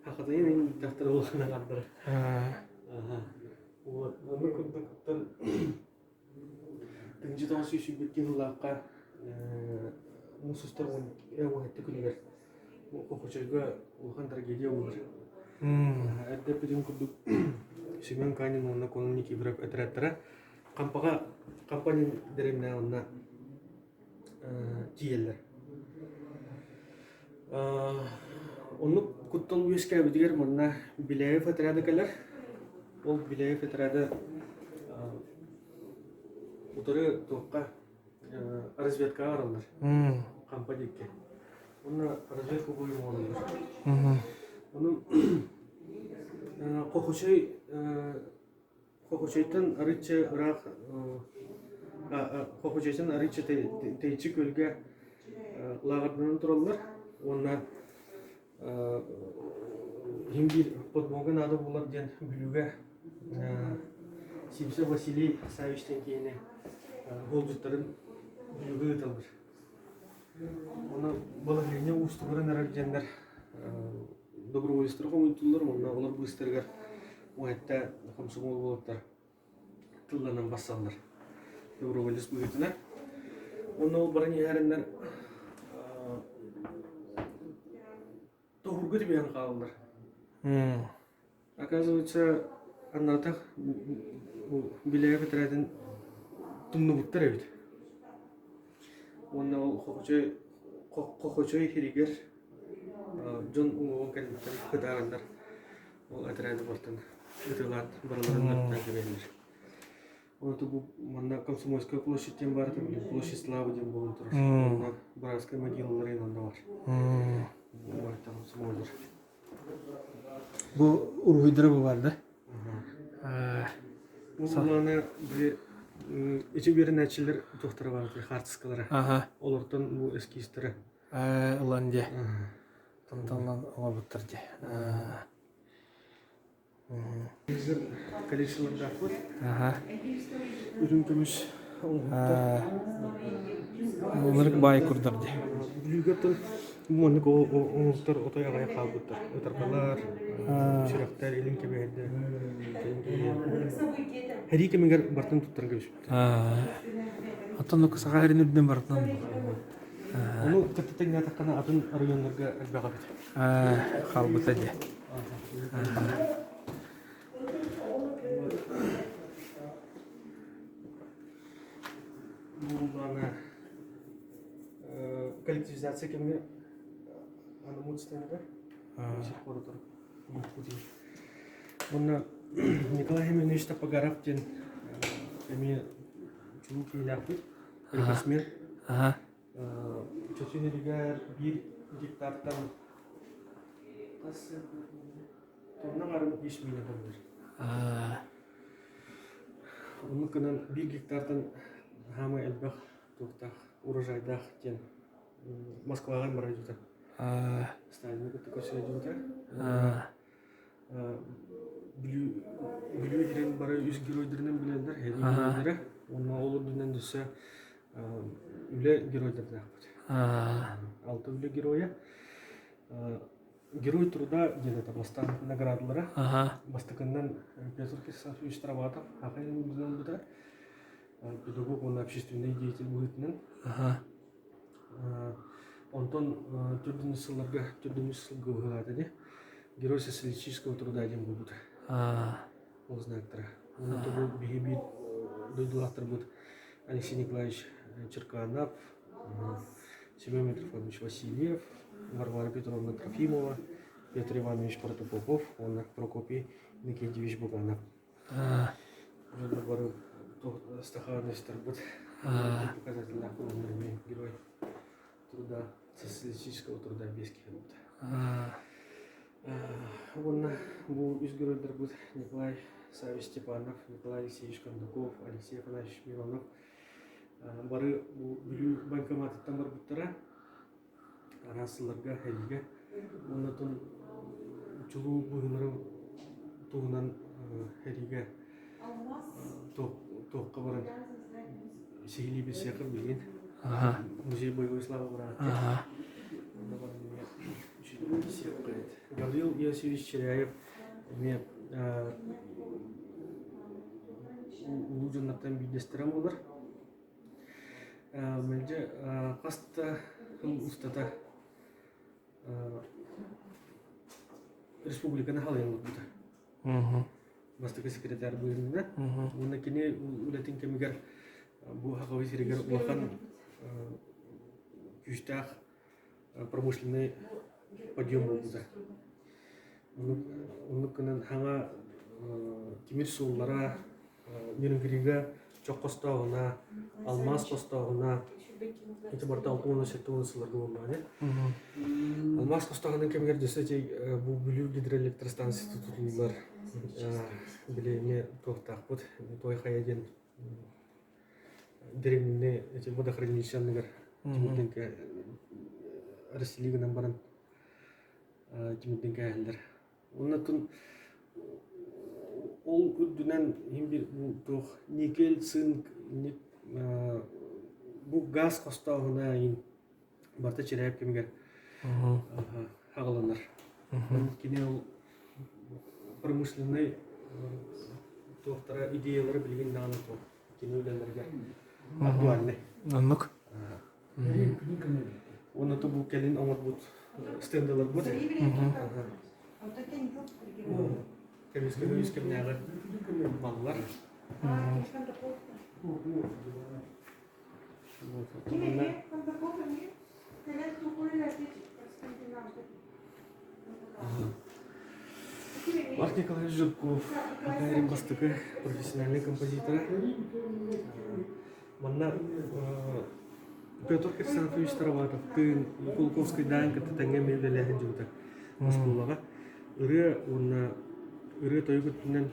Хахатайын ин дьахтар улахан аҥардара. Вот, онно курдуктан 1921 сыллаахха муус устар 17 күнүгэр Хохочойго улахан трагедия буолар. Эрдэ эппитим курдук Семен Канин уонна Конон Никифоров отрядтара Хампаҕа Хампа диэн дэриэбинэ онно тиийэллэр. Оннук куттал үөскээбитигэр манна Беляев отряда кэлэр. Ол Беляев отряда утары туохха разведкаҕа бараллар. Хампа диэки. Уонна разведка буойун оҥороллор. Ону Хохочой Хохочойтон арыычча ыраах Хохочойтон арыычча тэйиччи күөлгэ лааҕырданан тураллар уонна иһин биир подмога наада буолар диэн Бүлүүгэ Симсов Василий Савич диэн киһини уолдьуттарын Бүлүүгэ ыыталлар. Уонна балаһыанньа уустугуран эрэр диэннэр доброволецтары хомуйтуллар уонна олор быыстарыгар уһэтта хомсомуол уолаттар тылланан бассаллар доброволец быһыытынан. Уонна ол баран иһэриннэр тоһуурга түбэһэн хаалаллар. Оказывается, аннаатах Беляев отрядын тумнубуттар эбит. Уонна ол Хохочой Хохочой иһигэр дьон уҥуоҕун кэнниттэн кытаараннар ол отряды бартан ытылаан барыларын аттаан кэбиһэллэр. Онто бу манна Комсомольская площадь диэн баар площадь Славы диэн буолан турар. Онно братскай могилалар онно бар. Комсомоллар. Бу уруһуйдара бу бар да? Бу былааны били ичи үөрэнээччилэр туохтара бар хаартыскалара. Олортон бу эскизтэрэ. Ылан дьэ. Танталлан оҥорбуттар дьэ. Коллекциялардаахпыт. Үрүҥ көмүс оҥоһуктар. Ылырык баай курдар дии. Бүлүүгэ оттон маннык оҥоһуктар отой аҕыйах хаалбыттар. Ытарҕалар, сүрэхтэр, илин кэбиһэрдэр. Сэрии кэмигэр бартын туттаран кэбиспиттэр. Оттон саха сирин үрдүнэн барытынан Ону кытта тэҥнээтэххинэ атын оройуоннарга элбэх эбит. Хаалбыта дии. Бу коллективизация кэмҥэ анамуцтанга Уонна Николай Семенович Тапагаров диэн эмиэ чулуу киһилээхпит, рекордсмен. Чочун иһигэр биир гектартан хас тонна аҥарын ячменя хомуйар. Оннук гынан биир гектартан хаамай элбэх туохтаах урожайдаах диэн Москваҕа барар дьута. Сталины кытта көрсө дьута. Бүлүү Бүлүү иһирин бары үс геройдарынан билэллэр, сэрии геройдара. Уонна ол үрдүнэн өссө үлэ геройдардаахпыт. Алта үлэ геройа. Герой труда диэн это бастаан наградалара. Бастакыннан Петр Хрисанфович Староватов аҕай ылбыта. Педагог уонна общественный деятель быһыытынан. Онтон төрдүнүс сылларга төрдүнүс сылга быһыылаата дии. Герой социалистического труда диэн буолбута. Ол знактара. Уонна бу биһи биир дойдулаахтарбыт Алексей Николаевич Черканов, Семен Митрофанович Васильев, Варвара Петровна Трофимова, Петр Иванович Протопопов уонна Прокопий Никитич Буганов. Дьоннор бары стахановецтарбыт показательных эмиэ герой труда социалистического труда биэс киһи буолбута. Уонна бу үс геройдарбыт Николай Савич Степанов, Николай Алексеевич Кондаков, Алексей Афанасьевич Миронов бары бу Бүлүү банкоматыттан барбыттара. Араас сылларга сэриигэ уонна оттон чулуу быһыыларын туһунан сэриигэ туохха баран сиһилии билсиэххэ билигин музей боевой славы бырааттар Гаврил Иосифович Чиряев эмиэ улуу дьоннортон биирдэстэрэ буолар. Мэлдьи хас да сыл устата республиканы халыйан олорбута. Бастакы секретарь быһыытынан. Уонна кини үлэтин кэмигэр бу Сахабы сиригэр улахан күүстээх промышленнай подъем буолбута. Оннук гынан хаҥа тимир суоллара Нерюнгрига чох хостооһуна, алмаас хостооһуна ити барыта 60-70 сылларга буоллаҕа Алмаас хостооһунун кэмигэр дьэ ити бу Бүлүү гидроэлектростанцията тутуллар били эмиэ туохтаахпыт Той Хайа диэн дэриэбинэни эти водохранилище анныгар тимирдэн расселили гынан баран тимирдэн кээһэллэр. Оннотун ол үрдүнэн иһин бир туох никель, цинк, бу газ хостооһуна иһин барыта чирээп кэмигэр аҕаланар. Кини ол промышленнай туохтара идеялара билигин даҕаны туох кини үлэлэригэр актуальнай. Оннук. Уонна то бу кэлин оҥорбут стендаларбыт. Көмүскэ көмүс кэмнээҕи баллар. Марк Николаевич Жирков, Гагарин бастакы профессиональный композитора. Манна Петр Хрисанфович Староватовтыын Кулаковскайдаан кытта тэҥҥэ эмиэ үлэлээһин дьыбыта оскуолаҕа. Ырыа уонна ырыа тойук өттүнэн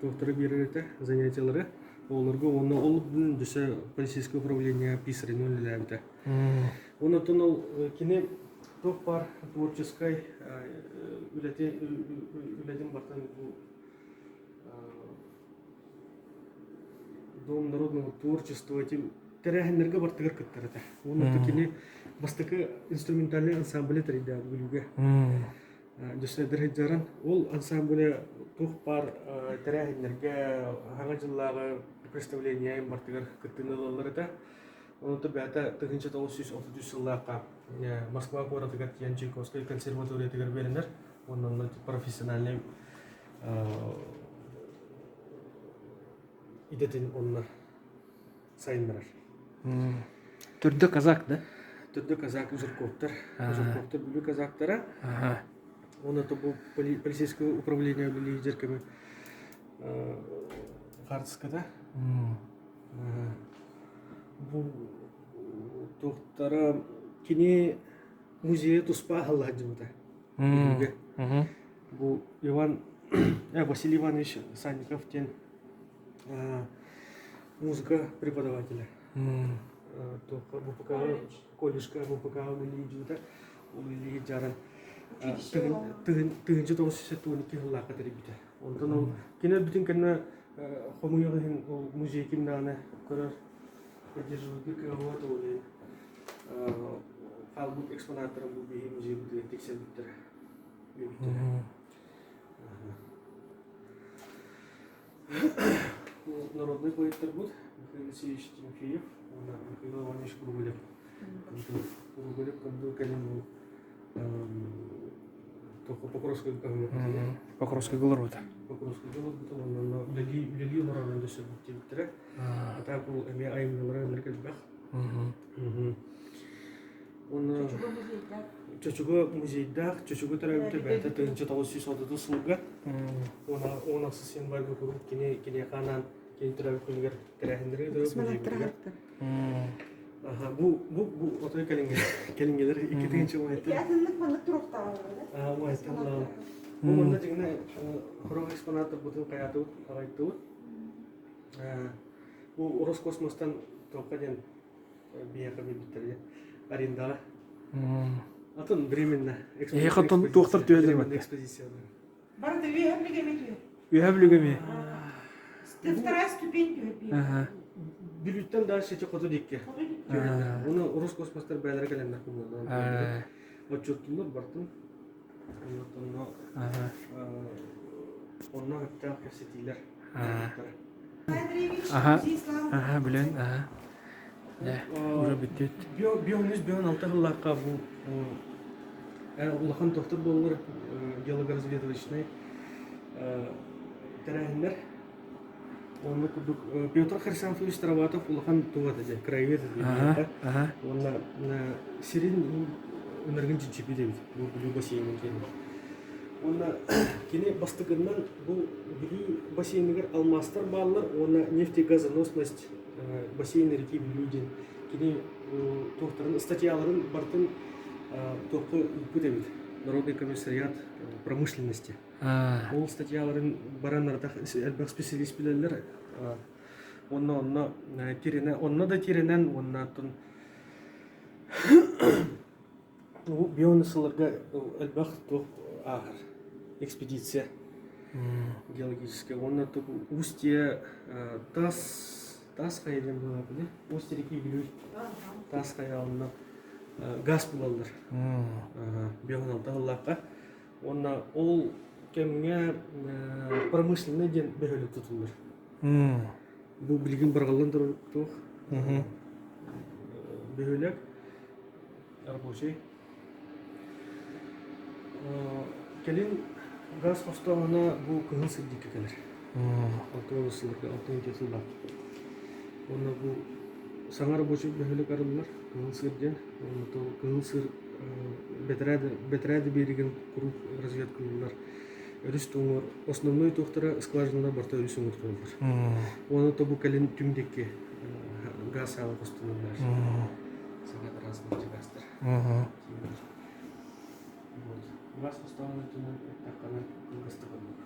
туохтары биэрэр этэ, занятиелары. Оҕолорго уонна ол өссө полицейское управление писарынан үлэлээбитэ. Онон ол кини туох баар творческай үлэтин үлэтин бартан бу Дом народного творчества этим тэрээһиннэргэ бартыгар кыттар этэ. Уонна кини бастакы инструментальный ансамбле тэрийдэ Бүлүүгэ. Дьөссөйдөр сылдьаран ол ансамбле туох баар тэрээһиннэргэ хаҥа дьыллааҕы представление бартыгар кыттыыны ылаллар этэ. Онон бэйэтэ 1933 сыллаахха Москва куоратыгар тиийэн Чайковскай консерваториятыгар үөрэнэр уонна онно профессиональный идэтин онно сайыннарар. Төрдө казак, да? Төрдө казак Жирковтар. Жирковтар Бүлүү казактара. Уонна то бу полицейское управление үлэлиир кэми хаартыската. Бу туохтара кини музейа туспа аһылла сылдьыбыта. Бу Иван Василий Иванович Санников диэн музыка преподавателя. Туохха ВПК колледжка ВПК үлэлии ол үлэлии дьаран 1992 сыллаахха тэрийбитэ. Онтон ол кини өлбүтүн кэннэ хомуйуох иһин ол музей кимнээҕинэ көрөр поддерживайга кыаҕа ол иһин хаалбыт экспонаттарын бу биһи музейбытыгар тиксэрбиттэрэ. Народный поэттарбыт Михаил Алексеевич Тимофеев уонна Михаил Иванович Гоголев. Гоголев курдук кэлин бу Покровскайга Покровскайга олорбута. Покровскайга олорбута уонна үлэлии үлэлии олорорун өссө диэбиттэрэ. А так ол эмиэ айымньылара ынырык элбэх. Уонна Чочуга музейдаах, Чочуга төрөөбүтэ бэйэтэ 1930 сылга. Уон ахсыс январьга куруук кини киниэхэ анаан кини төрөөбүт күнүгэр тэрээһиннэри ыытабыт музейбытыгар. Аха, бу бу бу отой кэлиҥҥэ кэлиҥҥилэр 2000 уонеттан. Атыннык маннык туруктаҕалар. Аа, уонеттан Бу манна дьиҥинэ хорох экспонаттарбытын хайаатыбыт, аҕайдыбыт. Бу Роскосмостан туохха диэн биһиэхэ билбиттэр арендаҕа. Атын временно Эһиэхэ оттон туохтар түһэллэр экспозиция. Барыта үөһэ бүлүгэми түһэр. Үөһэ бүлүгэми. Вторая ступень түһэр. Бүлүүттэн дальше ити хоту диэки. Уну Роскосмостар бэйэлэрэ кэлэннэр кумуллан. Отчуттуллар бартын. Онно онно сөптөөх кэпсэтиилэр. Аха, аха, билэн, аха. Дьэ, уже бүттүт. Био бион алта сыллаахха бу улахан тохтор буоллар геологоразведывательнай тэрээһиннэр. Онно курдук Петр Хрисанфович Староватов улахан туга этэ краевед этэ. Уонна сирин ыныргын чинчиппит эбит бу Бүлүү бассейнын киэнин. Уонна кини бастакыннан бу Бүлүү бассейныгар алмаастар бааллар уонна нефтегазоносность бассейн реки Бүлүү диэн кини туохтарын статьяларын барытын туохха ыыппыт эбит Народный комиссариат промышленности. Ол статьяларын баран ардах элбэх специалист билэллэр. Онно онно тирэнэ онно да тирэнэн уонна оттон бион сылларга элбэх туох ааһар экспедиция геологическая уонна устье тас таас хайа диэн буолар устье реки Бүлүү таас хайа онно газ булаллар бион алта сыллаахха уонна ол кэмҥэ промышленный диэн бөһүөлэк тутуллар бу билигин барҕаллан турар туох бөһүөлэк рабочий Кэлин газ хостооһуна бу кыһыл сирдиккэ кэлэр. 60 сылларга, 62 сыллаах. Уонна бу саҥа рабочий бөһүөлэк арыллар, Кыһыл Сыыр диэн. Уонна Кыһыл Сыыр бэтэрээди биэригин куруук разведкалыыллар. Өрүс туҥур основной туохтара скважиналар барыта өрүс уҥуор тураллар. Уонна то бу кэлин түҥ диэки газ саала хостоноллар. Саҥа транспорт газтар. Вот. Газ хостооһун өттүнэн эттэххинэ кылгастык оннук.